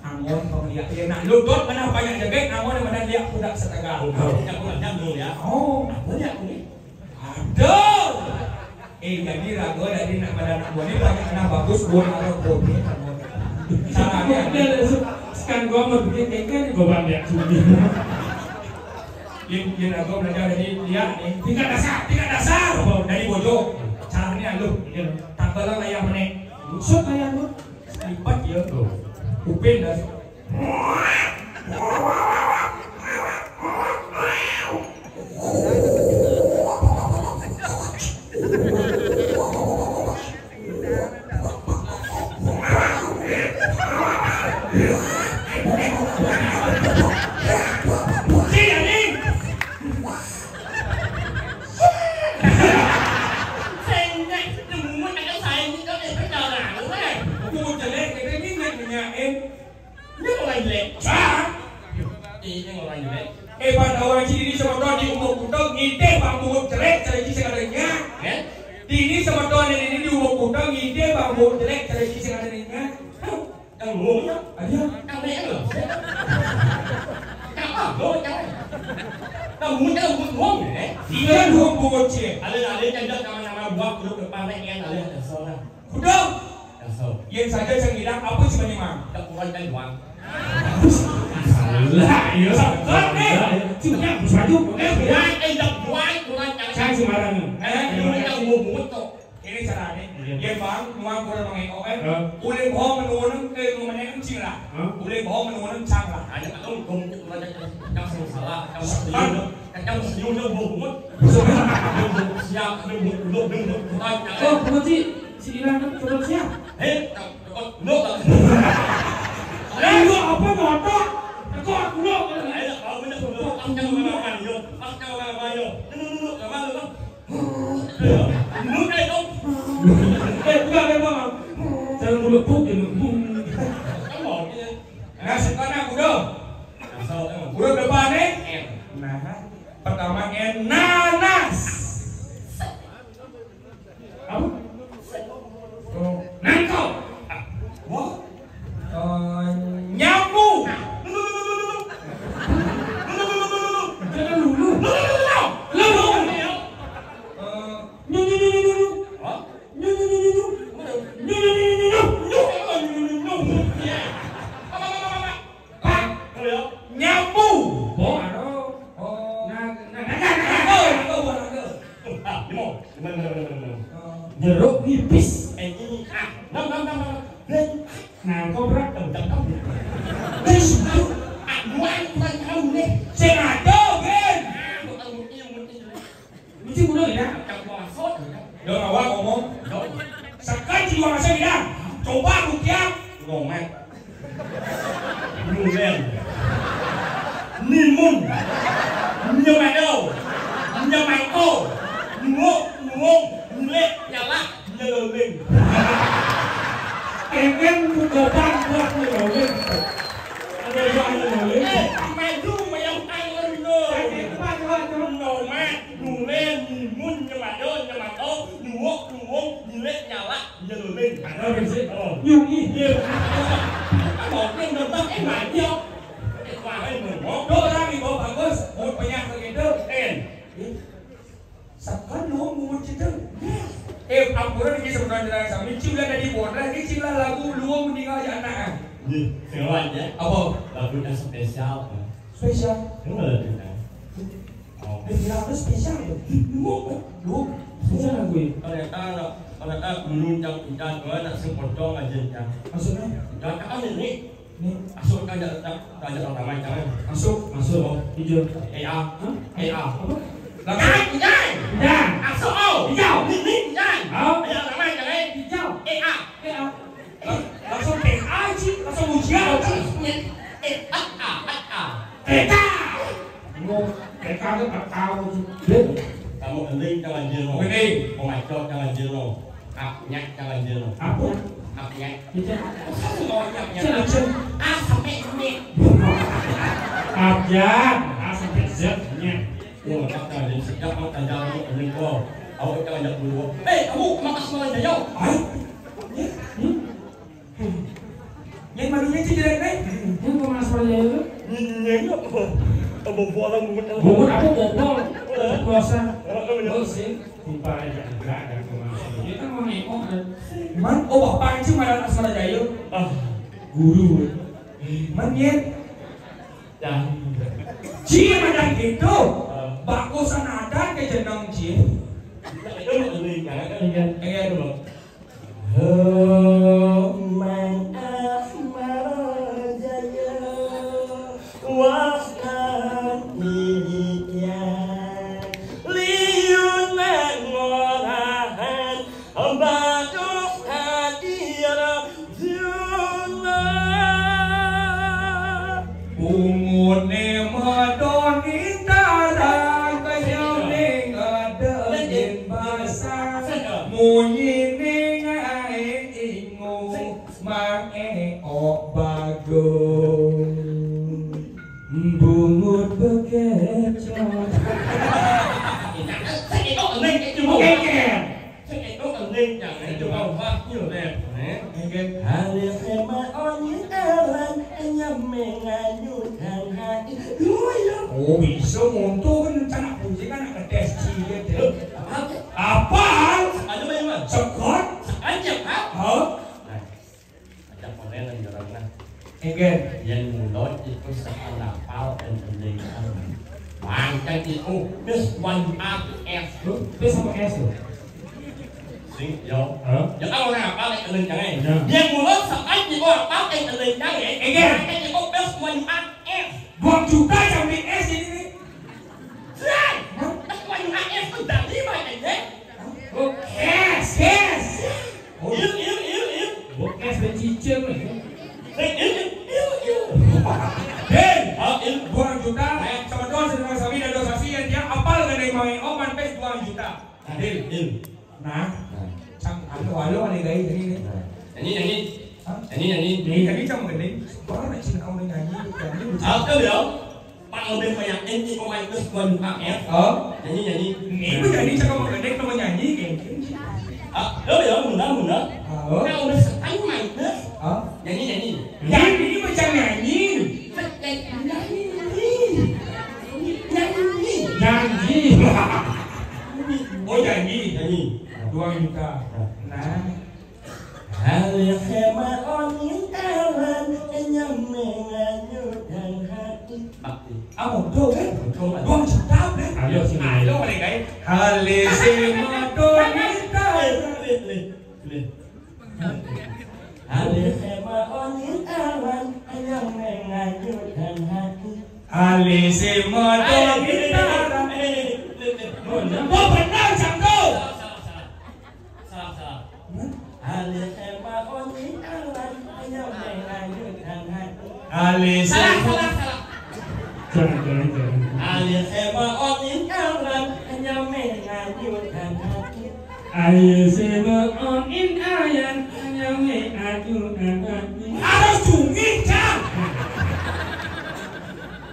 Angon pengliak. Ya, nak lu dot mana banyak jebek, angon yang mana liak budak setegal. Oh. Yang kurang nyambung ya. Oh. Banyak ini. Aduh. Eh, jadi ragu dari nak pada nak buat ini banyak kena bagus, buat arah buat ini. Caranya. Sekarang gua mau bikin kayak gini, gua bang lihat sini. Yen, yen aku belajar dari dia nih, tingkat dasar, tingkat dasar. Apa? Dari bojo. Caranya lu, gitu. Tak bala layar meneh. Usut layar lu. Lipat ya. Tuh. Upin dah. Bungut jelek, kita ni nak nanya, eh. Ini orang jelek. Ah. Ini orang jelek. Eh, Pak, tahu aja ini sama tuan di umur kuda, ngidih bang bungut jelek, jelek sing ada nyak. Eh? Di ini sama tuan ini di umur kuda, ngidih bang bungut jelek, jelek sing ada nyak. Hah? Yang ngomongnya? Ada. Yang naik lo. Yang apa? Lo yang naik. Yang ngomong, yang ngomong, eh? Iya, dua bungut cek. Ada, ada yang jangan nama-nama buat grup depan naik yang ada, ada soalnya. Kuda. Yang saja saya bilang apa sih banyak mang? Tak kurang dan doang. Salah, ya. Salah, eh. Cuma baju, eh. Yang endak buat kurang yang saya sembarangan. Eh, ini yang mau buat tuh. Ini caranya. Iya. Ya, Bang, nuan kurang mengekok, eh. Hah? Ulih bohong menurun ke rumahnya kencing lah. Hah? Ulih bohong menurun cang lah. Ada tak tahu kamu kurang yang salah, kamu setuju, kamu setuju, kamu buat. Siap, kamu buat, buat, buat, buat, buat. Oh, berarti si Ilan kan turun siap? Eh, tak, tak, no, tak. Ayo, apa motor? Kok aku lo? Eh, tak tahu, bener, bener. Pas kau mana, yo. Pas kau mana, yo. Nunu, nunu, ke mana, lo? Ayo, nunu, eh, dong. Eh, bukan, eh, Bang. Jangan mulut puk, ya, lu. Kamu, ya. Nah, sekarang udah. Asal, eh. Udah depan, eh? Eh. Nah, pertama, eh, nanas. Apa? Oh, nangkau. Wah. Eh, nyamuk. Jangan lulu. Lulu. Eh, nyu, nyu, nyu, nyu, nyu. Hah? Nyu, nyu, nyu, nyu, nyu. Nyu, nyu, nyu, nyu, nyu. Nyu, nyu, nyu, nyu, nyu. Ya. Apa, apa, apa, apa? Pak, nyambu. Oh, aduh. Oh. Nah, nah, nah, nah, nah, nah, nah, nah. Ah, ini mau. Bener, bener, bener, bener, bener. Oh. Jeruk nipis. Eh, ini. Ah, nam, nam, nam, nam. Hei. Nah, kau berat. Nam, nam, nam. Hei, aduh. Ah, dua, dua, tahu nih. Sengaja, Ben. Ah, bukan mungkin, mungkin. Mesti mudah ya. Yang maksud. Dong awak ngomong. Dong. Sekarang jiwa masa bilang. Coba buktian. Ngomet. Nulen. Nimun. Nyemado. Nyemangko. Nuwuk. Nuwung. Nyelek. Nyalak. Nyeloleng. Kengen bukoban buat nyeloleng. Ada buat nyeloleng. Eh, maju mayang tangan dulu. Kengen buat buat. Ngomet. Nulen, nimun, nyemado, nyemato, nyuwuk, nyuwung, nyilek, nyalak, nyeluling. Ada bersih. Oh. Nyungi. Iya. Apa yang nembak, eh, banyak. Eh, wah, eh, ngomong. Tuh, orang di bawah bagus. Mau banyak begitu. Eh. Sekarang lu mau cerita. Eh, ampun, ini sebenarnya sami. Cuma dari bola, ini cila lagu lu meninggal ya anak. Iya, sing lawan ya. Apa? Lagu yang spesial. Spesial? Enggak ada cerita. Oh. Dia bilang, "Lu spesial ya?" Ih, lu, lu, spesial aku ya? Ternyata, ternyata dulu jam hujan, gua nak sepotong aja, Cang. Maksudnya? Dan apa nih, nih? Nih. Masuk kan, tak, tak, tak, tak, tak, tak. Masuk, masuk. Oh. Hijau. E A. Hah? E A. Apa? Langsung. Hujan, hujan. Hujan. Masuk, oh. Hijau. Nih, nih, hujan. Oh. Ada nama, Cang, eh? Hijau. E A. E A. Lang-, langsung T A, Ci. Langsung ujian, Ci. Iya. Eh, A, A, A, A. T K. Ngomong, T K itu tak tahu, Ci. Kamu ending jangan jero. Ending. Pemacot jangan jero. Aknya jangan jero. Apa? Aknya. Itu. Masa sih mau aknya? Cek, cek. A sampai Z. Aknya. A sampai Z, nya. Wah, tak ada. Sejak mau tanya kamu ending kau. Aku tak ada dulu. Eh, kamu ke Makas Malang Jaya. Hah? Hmm? Yang malunya sih jelek, eh? Yang ke Makas Malang Jaya itu? Ini, ini, apa? Apa bola, bungut, apa? Bungut apa, bobol? Eh? Puasa. Eh, eh, eh. Oh, sih. Timpal aja enggak ada ke Makas Malang Jaya. Dia kan mau nengok, kan? Man, oh, bapak sih malah Makas Malang Jaya. Ah. Guru. Man, ya. Dah. Ci, macam gitu. Ah. Bagusan ada ke jeneng, Ci. Itu, itu, itu, itu. Iya. Iya, dulu. Hemang Asmara Jaya. Bungune medoni tarang, kenyeming ngadengin basang. Munyine ngae ingu, mangeok bagus. Bungut bekecot. Sing itu ening, itu mau. Keker. Sing itu ening, jangan itu mau wakil, Beb. Nggih. Hari sema oni aran, nyemeng ayu dan hati. Lho, ya. Oh, bisa monto kan rencana puji kan ada tes cilik, deh. Apa? Apa? Ada apa, Mas? Sekot? Sekot, ya, Pak? Hah? Nah, ada konen yang jorok, nah. Nggih. Yang mulut itu sepenapal dan pendengar. Mangkat itu, terus one up S. Terus apa S tuh? Sing, yo. Hah? Ya, kalau nggak apa, kayak kenceng aja. Ya. Yang mulut sekat di orang pakai kenceng aja. Iya. Pakai di kopes, one up S. Dua juta sampai S ini nih. Selain, Hah? One up S tuh dari mana, ya? Oh, S, S. Oh. Il, il, il, il. Oh, S dan cicing nih. Eh, il, il, il, il. Hei, ah, il. Dua juta. Sama doang, sama sami, dan dosa sih, yang dia apal kan dari Mang Oman, pes dua juta. Adil. Nah, cang anu alo ane gawe tadi ne. Nyanyi, nyanyi. Hah? Nyanyi, nyanyi. Nyanyi tadi cang gede. Baru nak cinta orang nyanyi, nyanyi. Apa dia? Pak lebih meyakin di pemain terus dua juta ya. Oh? Nyanyi, nyanyi. Ini pun nyanyi cang mau gede, mau nyanyi kayak gini. Ah, lo ya, muna, muna. Oh? Nah, udah sekali main terus. Oh? Nyanyi, nyanyi. Nyanyi, ini macam nyanyi. Nyanyi. Nyanyi. Nyanyi. Oh, nyanyi. Nyanyi. Dua juta. Nah. Hal yang sama onin kawan, nyameng ayu dan hati. Bakti. Ah, bodoh, eh? Bodoh, Pak. Dua juta, eh? Ayo, sini. Ayo, balik, guys. Hal yang sama onin kawan. Lih, lih, lih. Alih sema onin awan, yang mengayukan hati. Alih sema onin awan. Oh, benar, Cangko. Salah, salah, salah. Salah, salah. Alih sema onin awan, yang mengayukan hati. Alih sema. Salah, salah, salah. Jangan, jangan, jangan. Alih sema onin awan, yang mengayukan hati. Ayo sema onin ayan, ayo me atu anak. Harus cumi, Cang.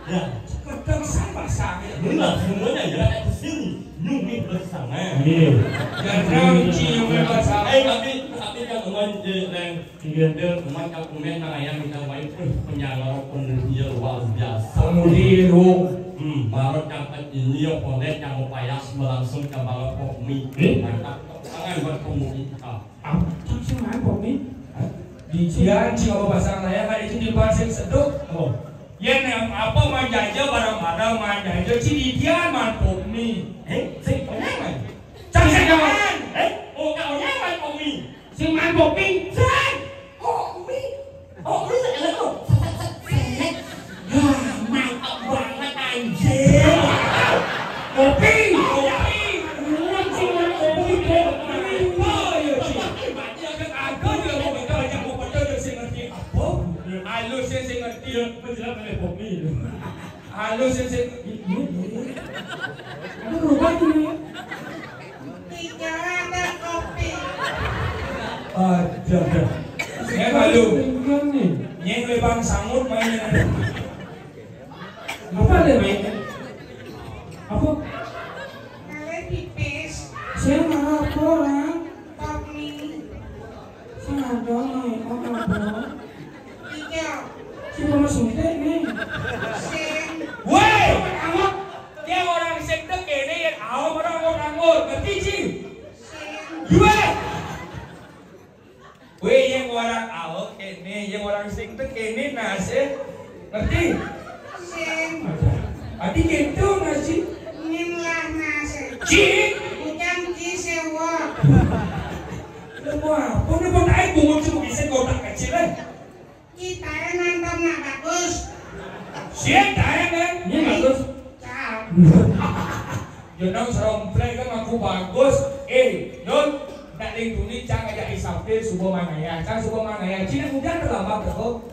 Ya. Keterusan bahasa. Benar, semuanya ya, kayak kesini. Nyumi bersama. Iya. Dan nyumi bersama. Eh, tapi, tapi kan teman, eh, Iya. Dia cuma tak komen nang ayam minta baik, eh, penyala penelitian luar biasa. Penelitian, oh. Hmm, baru dapat ini ya, boleh yang mau payas melangsung ke bawah komi. Eh? Mantap, tangan buat komi. Ah. Apa? Cuma main komi? Hah? Di dia, cuma pasang layar, kan itu di pasir seduk. Oh. Ya, nem, apa manjaja barang-barang, manjaja, ci di dia, man komi. Eh, sing, kenapa? Cang, cang, cang. Eh, oh, kau nyaman komi. Sing main kopi. Sing. Kopi. Kopi tak ada tu. Set, set, set, set. Wah, mantap banget, anjir. Kopi. Kopi. Anjir, kopi, kopi. Oh, iya, Ci. Aku juga mau betul, aku betul, sing ngerti apa? Ayo, sing, sing ngerti. Ya, betul, kopi. Halo, sing, sing. Ini, ini. Aduh, lupa ini. Tiga ada kopi. Ada, ada. Nyeng, halo. Ini nih. Nyeng, lebang sangut main. Apa ada main? Apa? Kalian pipis. Saya marah apa orang? Kopi. Sing ada, Mai, apa, Bro? Iya. Sing mau suntik nih. Sing. Woi, kamu. Dia orang sing tek ini yang awam orang mau nganggur. Ngerti, Ci? Sing. Dua. Woi, yang orang awam ini, yang orang sing tek ini, nah, sih. Ngerti? Sing. Ati gitu nasi. Min lah nasi. Ci. Bukan ci sewa. Lu mau apa nih, mau naik bungut sih, bisa kotak kecil, eh? Kita yang nonton nak bagus. Siap, tae, kan? Ini bagus. Cak. Jeneng seromplek kan aku bagus. Eh, Nun, nak lindungi cang aja Isafir subuh manaya. Cang subuh manaya. Cina hujan terlambat tuh.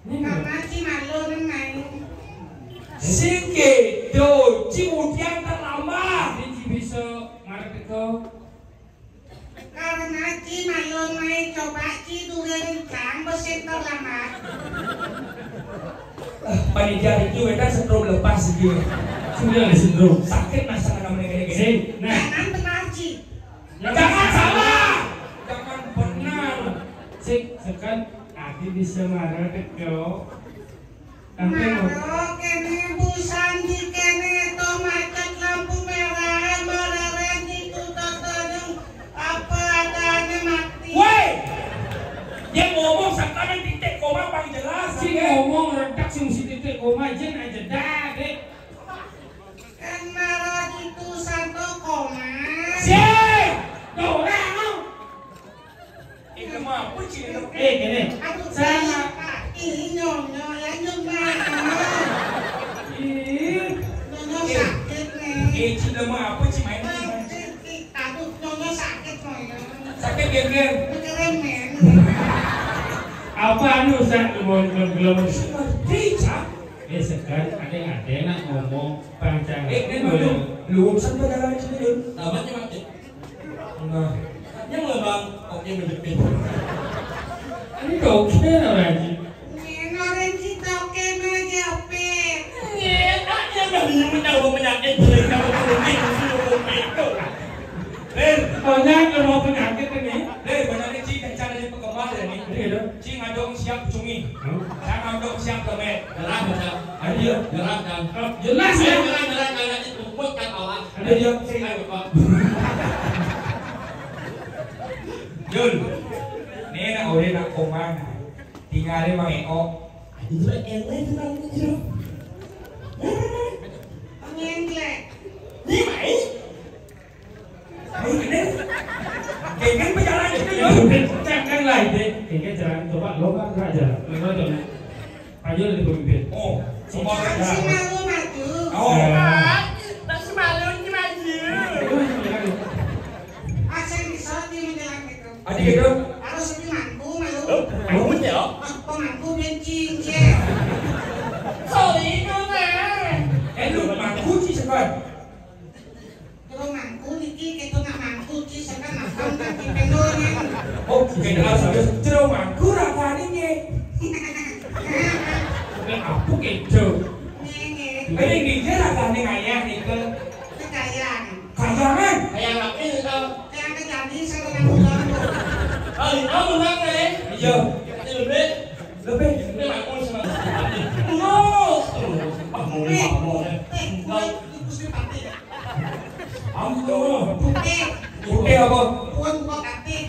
Karena si malu nang main. Sing kéto, Ci, ujan terlambat. Ini Ci bisa marep teka. Karena Ci mayon mai coba Ci durung kang besin terlambat. Eh, panitia itu wétan sentrum lepas gitu. Sudah ada sentrum. Sakit masa kena menegak-negak. Sing, nah. Jangan benar Ci. Jangan salah. Jangan benar. Sing, sekan, ati bisa marep teka. Maro kéné Bu Sandi kéné to macet lampu merah, mararang itu tataning apa adané mati. Woi! Dia ngomong sakanan titik koma paling jelas. Si ngomong redak sing si titik koma jén aja dah, Dek. Kan maro itu santo koma. Sing! Tuh, orang. Eh, kamu apa, Ci? Eh, gini. Aku sama. Ih, nyonya, ya, nyonya. Ih. Nyonya sakit, nih. Eh, Ci, kamu apa, Ci, main, Ci? Aduh, nyonya sakit, nyonya. Sakit, geger. Geger, men. Apa anu, Sa, lu mau gelem-gelem? Ngerti, Sa. Eh, sekarang ada yang ada nak ngomong panjang. Eh, ini dulu. Lu urusan perjalanan sini, Dul. Namanya mati. Nah. Yang lebang, oke, menjepit. Ini oke, Raji. Ini Raji, oke, menjepit. Iya, tak dia udah bingung, tahu penyakit, boleh tahu, boleh, boleh, boleh, itu. Lir. Taunya kalau mau penyakit ini. Lir, benar nih, Ci, kencang dari penggemar ya, nih. Iya, dong. Ci ngadong siap cungi. Hmm? Saya ngadong siap domet. Jelas, jelas. Ayo. Jelas, kan? Jelas, ya? Jelas, jelas, jelas, jelas, itu buat kan Allah. Ada dia. Saya nggak lupa. Jul. Nih, nak, udah nak koma, nah. Tinggalin Mang Eo. Aduh, enak itu, Mang Eo. Mana, mana? Mang Eo. Ini main? Ini. Kayaknya pejalan itu, Jul. Jangan lah, itu. Kayaknya jalan, coba lomba nggak jalan. Lomba jalan. Ayo, lebih pemimpin. Oh, semua orang. Masih malu maju. Oh. Nah. Masih malu ini maju. Asal bisa di menjelang itu. Ada gitu? Harus ini mampu malu. Hah? Mampu ya? Ah, pemangku bensin, ya. Sorry, Nona. Eh, lu mampu sih, Sekar. Jero mangku niki kéto nak mangku, Ci, sampeyan makan kan di pendonya. Oh, kéto harus ada jero mangku rasane nggih. Nek apa kéto? Nggih, nggih. Ini nggih rasane ngayah niku. Kayang. Kayangan. Kayang apa itu? Kayang kejadi sama nang pulang. Oh, itu menang, eh? Iya. Ini lebih. Lebih. Ini mangku sama. Terus, terus. Pak Mul, Pak Mul. Eh, eh, gue itu Gusti Patih. Ampun. Putih. Putih apa? Pun kok putih.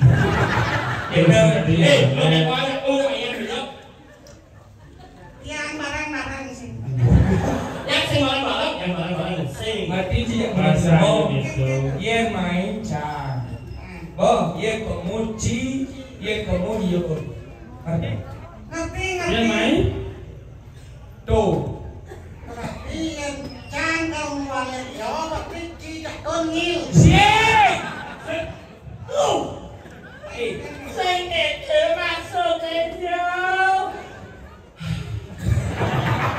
Eh, eh, eh, banyak, oh, yang bilang. Yang barang-barang sih. Yang sing barang-barang, yang barang-barang sing. Berarti dia Masa oh, gitu. Yen main can. Boh, yen kamu ci, yen kamu iya. Ngerti? Ngerti, ngerti. Yen main? Tuh. Berarti yang cangkang wale yo, berarti tidak tongil. Siap. Lu. Eh. Sing kece masuk aja.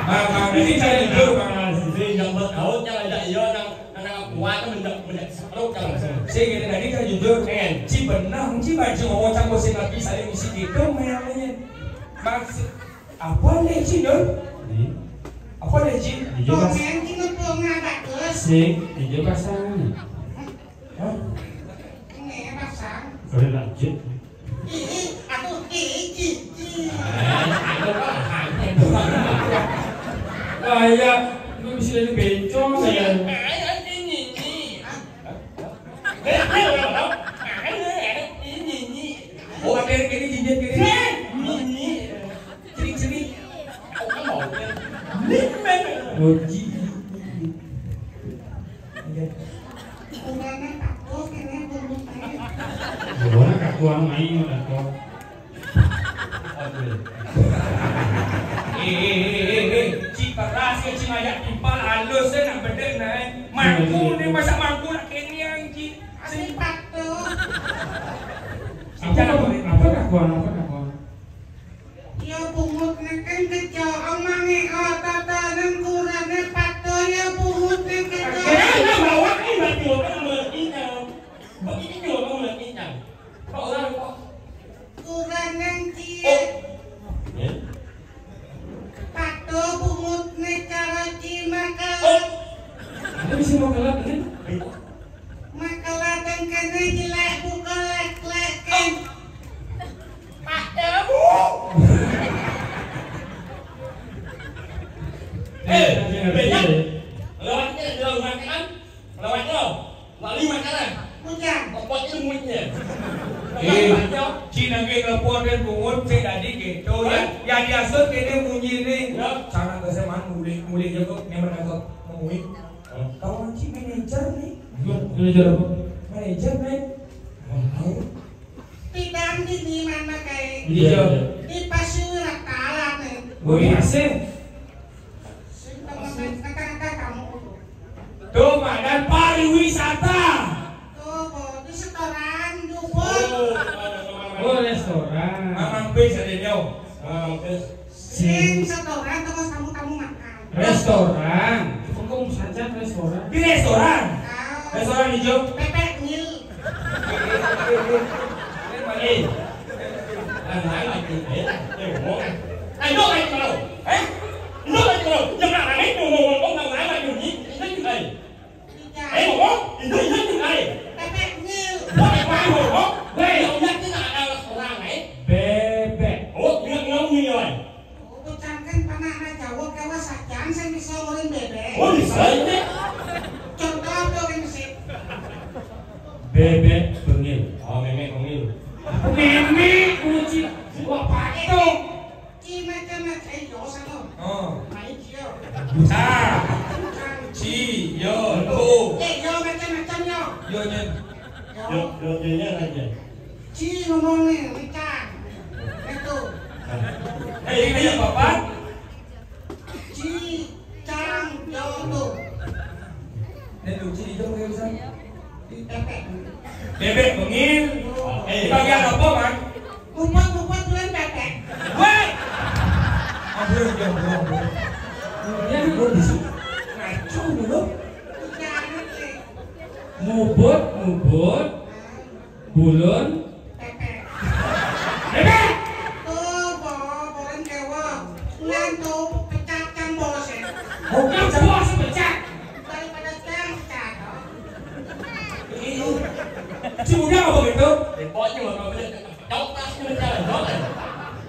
Mang, mang, ini cari dulu, Mang. Sing yang bertaut yang ada yo nang nang kuat mendak mendak setruk kan. Sing ini tadi kan jujur. Kan. Ci benang, ci baju ngocang bos lagi saling isi gitu, mayangnya. Maksud Apa nih, Ci, Dul? Hmm? Apa nih, Ci? Iya, Mas. Komen ki ngepo ngabak terus. Sing, iya, pasang. Hah? Ini pasang. Boleh lanjut. Ih, aduh, ih, Ci, Ci. Kayak lu bisa jadi bencong, ya. Hah? Oh, ada yang gini, gini, gini. Gini. Ciri-ciri. Oji. Iya. Gimana kaku anu main, kaku? Aduh. Eh, eh, eh, eh, eh. Ci keras ya, ci ngajak timpal halus ya, nak bedek, nah. Mangku nih, masa mangku nak kene yang ci. Sing patuk. Apa, apa, apa kakuan, apa kakuan? Ya, bungut neken kejo, omange otot, nengkurane Tuh ya, yang dimaksud ini munyi nih. Ya. Cara geus mah ngulik-ngulik ya kok, yang mana kok ngomongin. Kawan si manajer nih. Manajer apa? Manajer, men. Tidak di mana kayak. Iya. Di Pasir Kalah nih. Gue biasa. Sing temen kata-kata kamu. Tuh, Mak, dan pariwisata. Tuh, Bu, di setoran, Bu. Oh, restoran. Mamang P sadenya. Mamang P. Sing setoran, terus tamu-tamu makan. Restoran. Hukum saja restoran. Di restoran. Ah. Restoran hijau. Pepek Nil. Eh, orang lain lagi, eh, eh, ngomong. Ayo, ayo, ayo. Eh? Lu lagi kalau yang mana nih mau ngomong, ngomong, ngomong, ngomong, ini juga, eh. Eh, ngomong, itu, itu juga, eh. Pepek Nil. Wah, eh, wah, ngomong. Weh, yang lihat ini ada orang, eh. Bebek. Oh, ingat ngomong ini, eh. Oh, bocah kan pernah anak Jawa kewas sajan, saya bisa ngurin bebek. Oh, bisa ini. Contoh apa yang sih? Bebek bengil. Oh, memek bengil. Memek, kucing, gua patok. Ci macam-macam, eh, yo, satu. Oh. Main, yo. Cang. Ci, yo, lo. Eh, yo, macam-macam, yo. Yo, nyen. Yo, yo, yo, yo, aja. Ci ngomongnya, Mican. Itu. Eh, ini apa, Pak? Ci, Cang, yo, tuh. Ini tuh, Ci, hijau, kayak bisa. Di pepek. Bebek bengil. Eh, di bagian apa, Man? Ngumpet-ngumpet bulan bebek. Weh! Ampun, ya ampun, ampun. Ya, ampun, bisa. Ngaco dulu. Jangan, eh. Mubut, mubut. Bulun. Bebek. Bebek! Tuh, bo, boren kewo. Ngan tuh pecat yang bos, ya. Oh, yang bos pecat. Daripada yang pecat, oh. Iya. Si muda apa gitu? Pokoknya mau apa? Tahu pas ngejar, tahu kan?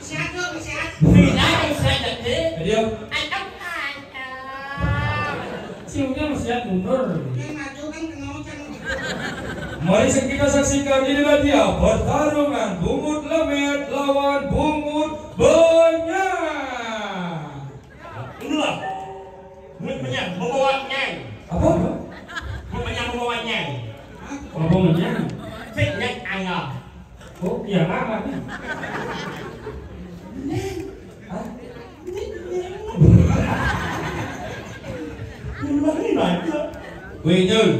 Sehat, Dok, sehat. Tidak, yang sehat, Dok. Jadi, Om. Ayo, ayo. Si Ujang sehat mundur. Yang maju kan kena Ujang. Mari kita saksikan, inilah dia pertarungan Bungut Lemet lawan Bungut Benyang. Inilah. Bungut Benyang, membawa nyang. Apa? Bungut Benyang membawa nyang. Apa namanya? Cek nyang angga. Oh, iya, lama nih. Hah? Ulangi aja. Weh, Jul.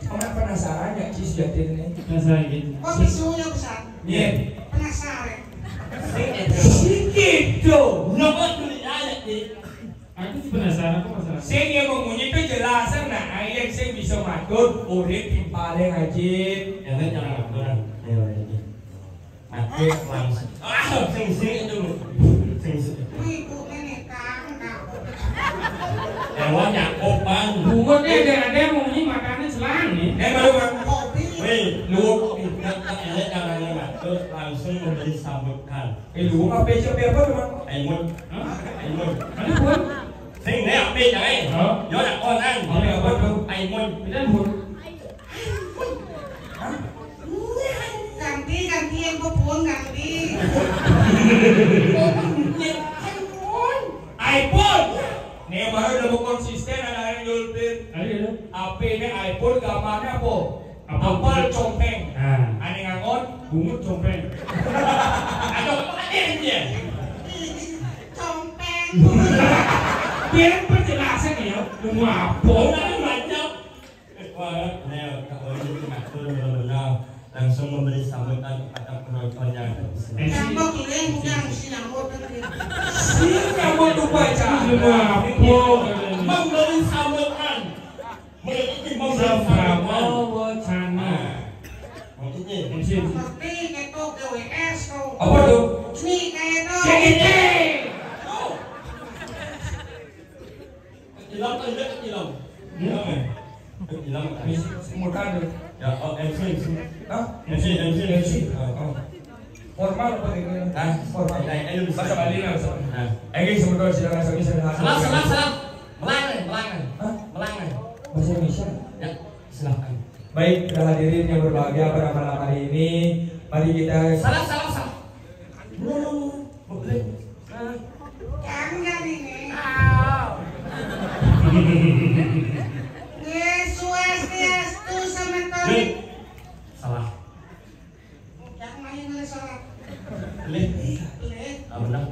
Orang penasaran ya, Ci, sejatinya? Penasaran gitu. Kok bisunya besar? Iya. Penasaran. Sikit tuh. Nggak mau tulis aja, Ci. Aku sih penasaran, apa masalah? Sing yang memunyi itu jelas, nah, ayen sing bisa matur, urip timpale ngaji. Ya, kan, jangan aturan. Ayo, ayo. Aku langsung. Ah, sing, sing itu. Sing, sing. Ibu ini kan, Kak. Ewan, Yakub, Bang. Bungut nih, ada, ada yang mau ini makannya selang nih. Eh, baru, Bang. Kopi. Weh, lu, nggak, nggak, elek, jangan, Bang. Terus langsung memberi sambutan. Eh, lu apa, siapa, apa, Bang? Aimun. Hah? Aimun. Ada bukan? Sing, nih, apa, jangan. Hah? Yo, nak, oh, nang. Apa, apa, tuh? Aimun. Kita bukan. Ganti, ganti yang bubun, ganti. iPhone. Nih, baru udah mau konsisten, ada yang nyulpin. Ayo, ya. Apa ini iPhone, gambarnya apa? Apa? Apel compeng. Nah. Ane ngangon, bungut compeng. Aduh, apa dia? Compeng. Biar penjelasan ya, bungut apa? Udah, macam. Wah, ayo, Kak Oli itu ngatur benar-benar langsung memberi sambutan kepada penonton yang ada di sini. Tambah keliling, bukan si nyamuk tadi. Si nyamuk lupa, Cak. Cuma apa? Memberi sambutan. Memberi sambutan. Sama wacana. Nah, maksudnya. Maksudnya. Seperti ketok G W S tuh. Apa tuh? Ini kayak tuh. C G T. Oh. Hilang kan, hilang. Hilang, eh? Hilang, kan? Misi, semutan, tuh. Ya, oh, M C, M C. Hah? M C, M C, M C. Oh, oh. Formal apa ini? Hah? Formal. Nah, ayo, bisa. Bahasa Bali lah, bahasa Bali. Nah. Eh, guys, semutan, silakan, silakan, silakan. Salah, salah, salah. Melang, eh, melang, eh. Hah? Melang, eh. Bahasa Indonesia? Ya, silakan. Baik, para hadirin yang berbahagia pada malam hari ini, mari kita. Salah, salah, salah. Melang, melang, melang.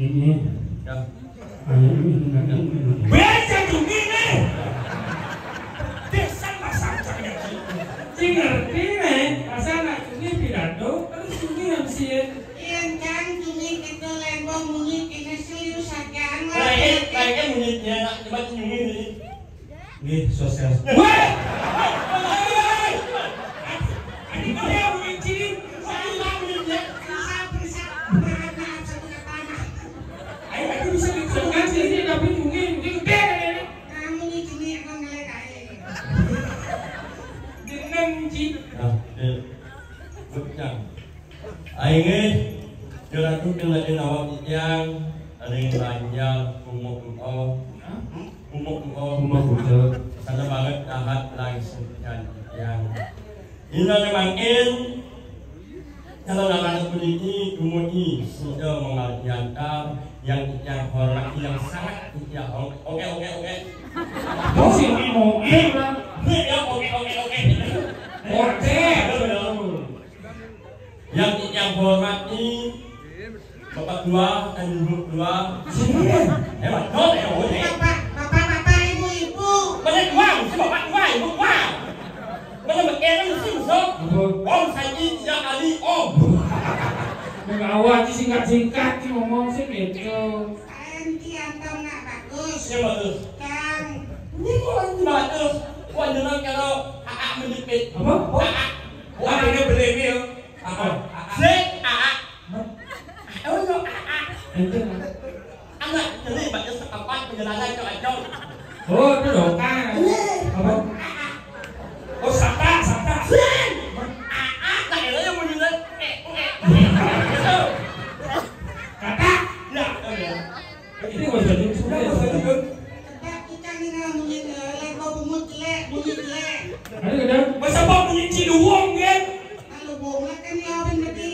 Ini. Ya. Ayo, ini, ini, ini. Baca cumi nih. Desa pasang cumi. Sing ngerti nih, asal nak cumi pidato, terus cumi yang sih. Iya, kan cumi kita lembong bunyi, ini serius aja. Lain, lain kan bunyinya, nak coba cumi ini. Nggih, sukses. Woi! Adik kau yang memincin. Saya memincin. Bisa, bisa. Berat, berat, satu kata. Ayo, aku bisa diteruskan sih, ini tapi mungkin ini gede kan ini. Kamu ini cumi yang ngeliat aja. Jeneng, Ci. Nah, eh, bocah. Aing, eh, curhatkeun lagi awak titiang, aing banjar, kumo kumo. Hah? Kumo kumo. Kumo kumo. Sana banget dahat langsung titiang. Ini mangkin, kalau nak puniki, kumo i, sudah mengalami antar yang titiang hormat, yang sangat titiang hormat. Oke, oke, oke. Kau sih mau, mau, eh, lah. Ini ya, oke, oke, oke. Oke. Yang yang hormati Bapak Tua dan Ibu Tua. Hebat, non ya, oh, eh. Bapak, bapak, bapak, ibu, ibu. Banyak uang, si Bapak Tua, Ibu Tua. Mana berkeren sih, sok. Om Saji, Cia Ali, Om. Mengawal singkat-singkat sih ngomong sih gitu. Lain ki antam nak bagus. Yang bagus. Kang. Ini kok lagi bagus. Wah, jelas kalau A A menjepit. Apa? A A. Wah, ini beli ini ya. A A. A A. Sik, A A. Oh, no, A A. Itu. Anak, jadi bagus setempat penjelasan cocok. Oh, itu dong. Kang. Ini. Apa? A A. Oh, sata, sata. Sing. A A, tak ada yang menilai. Eh, eh, eh. Gitu. Kata. Ya, oh ya. Ini nggak usah jujur. Nggak usah jujur. Kata kita ini nggak mungkin, eh, leko bungut jelek, bungut jelek. Ada nggak ada? Masa Pak bunyi Ciluwung, kan? Kalau bungut kan ya, apa berarti?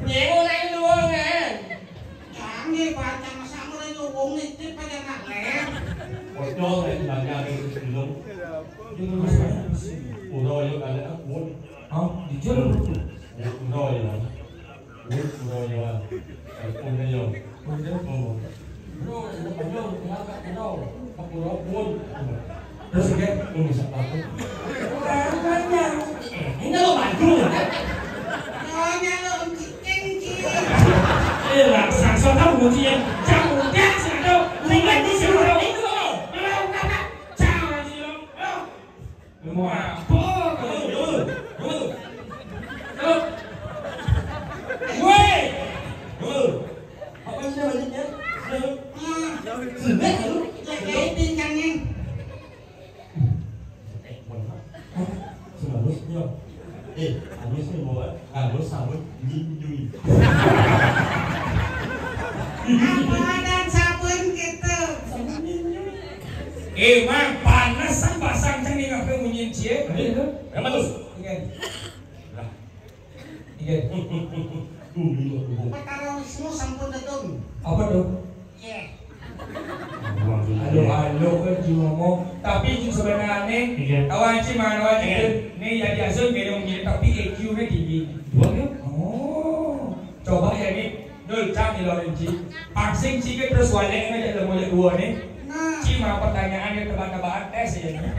Nyewa naik luwung, kan? Jangan baca masa mulai luwung nih, itu pada nak lem. Pocong, ya, sebenarnya ada itu sebelum. Ini masalahnya apa sih? Udah, yuk, ada akun. Oh, jujur. Ya, udah, ya. Ini udah, ya. Akun, ya. Udah. Oh. Bro, ada panjang, kenapa? Kenapa? Aku robot. Terus, ya, ini siapa? Ini lo maju. Nyonya lo cicing, cicing. Eh, lah, sang so tau kunci ya. Jam udah, sih, aduh. Ringan di sini, lo itu lo. Lo kenapa? Jam lagi lo. Lo. Mau apa? Lo, lo, lo, lo. Lo. Woi. Lo. Apa sih namanya? Lo. Sudah, lo. Jagain pinggangnya. Eh, mohon maaf. Hah? Sing halus, yo. Eh, halus nih, mau nganggo sabun Nyindui. Apa dan sabun gitu? Sabun Nyindui. Eh, Mang, panas kan pasang cening apa munyin cie? Ayo, itu. Yang bagus. Iya. Lah. Iya. Tunggu, tunggu. Perkara Wisnu sampun datang. Apa tuh? Iya. Aduh, aduh, kan Ji ngomong. Tapi Ji sebenarnya, iya, kawan Ji mana, kawan Ji, iya, nih, jadi asuh gini ngomongin, tapi I Q-nya tinggi. Dua ya? Oh. Coba ya nih, Dul, cang di luar Ji. Vaksin Ji ke terus wajahnya aja udah mulai dua nih. Nah. Ji mah pertanyaan yang tebak-tebakan tes ya nih.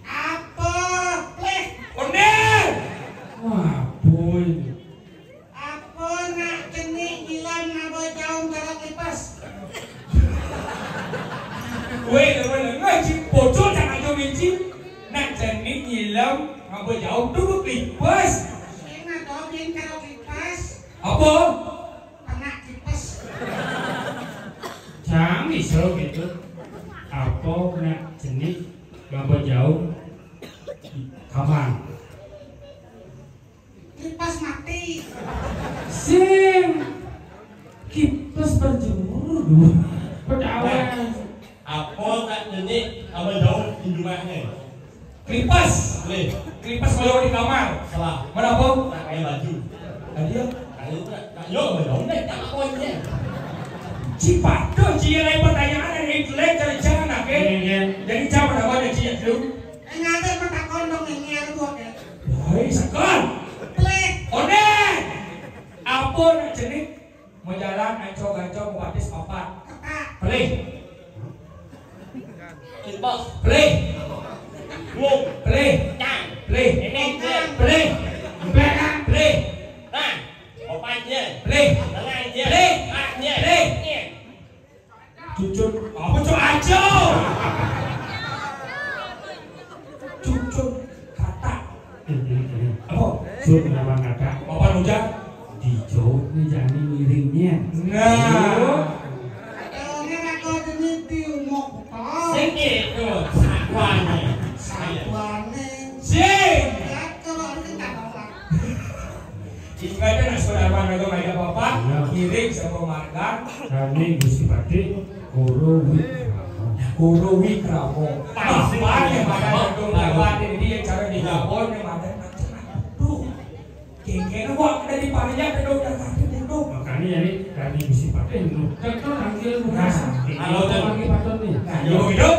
Apa? Pleh. Ondeh. Wah, boy. Apa nak cenik nyilam ngaba jaum cara kipas? Weh, weh, ngaji bocor jangan jauh minci. Nak cenik nyilam ngaba jaum tu kipas. Sing ada bin cara kipas. Apa? Anak kipas. Jangan iso gitu. Apa nak cenik ngaba jaum kamar? Kipas mati. Sing kipas berjemur dua. Pedawan. Apa tak nyenik sama daun di rumahnya? Kipas. Boleh. Kipas kalau di kamar. Salah. Mana apa? Tak pakai baju. Tadi ya? Tadi tak. Tak yo, sama daun deh, tak apa aja. Cipato, cie lain pertanyaan yang jelek dari jangan nak. Nggih. Jadi jam berapa nih, Ci, ya, Dul? Eh, ngadeg mah takon dong, ngenyel gua, Kek. Hei, sekon. Pleh. Onde. Apa nak jenis? Mau jalan, ancog-ancog, mau batis, papat. Kepak. Pelih. Impos. Pelih. Ngung. Pelih. Cang. Pelih. Ini. Pelih. Pelih. Nah. Opat je. Pelih. Tengah je. Pelih. Empat je. Pelih. Cucut. Apa, Cuk? Aco. Cucut. Kata. Apa? Sun lawan kata. Apa, Ujang? Dijawab nih, jani miringnya. Nah. Kalau ini kata jenis di umur. Sing itu sakuane. Sakuane. Sing. Ya, kalau ini tak tolak. Jika ada nak saudara mana tu, ada apa-apa, Iya. Kirim sama Margan. Kami Gusti Patih, Koro Wikramo. Koro Wikramo. Pasti. Apa yang ada gedung lewat ini, dia cara di Gabon, yang ada macam-macam. Tuh. Kengkeng gua dari Parian, gedung Jakarta, gedung. Makanya ini kami Gusti Patih, lu kan, kan, ambil Nah, bukan. Kalau Kalau tak pakai patut nih. Nah, yo, hidup.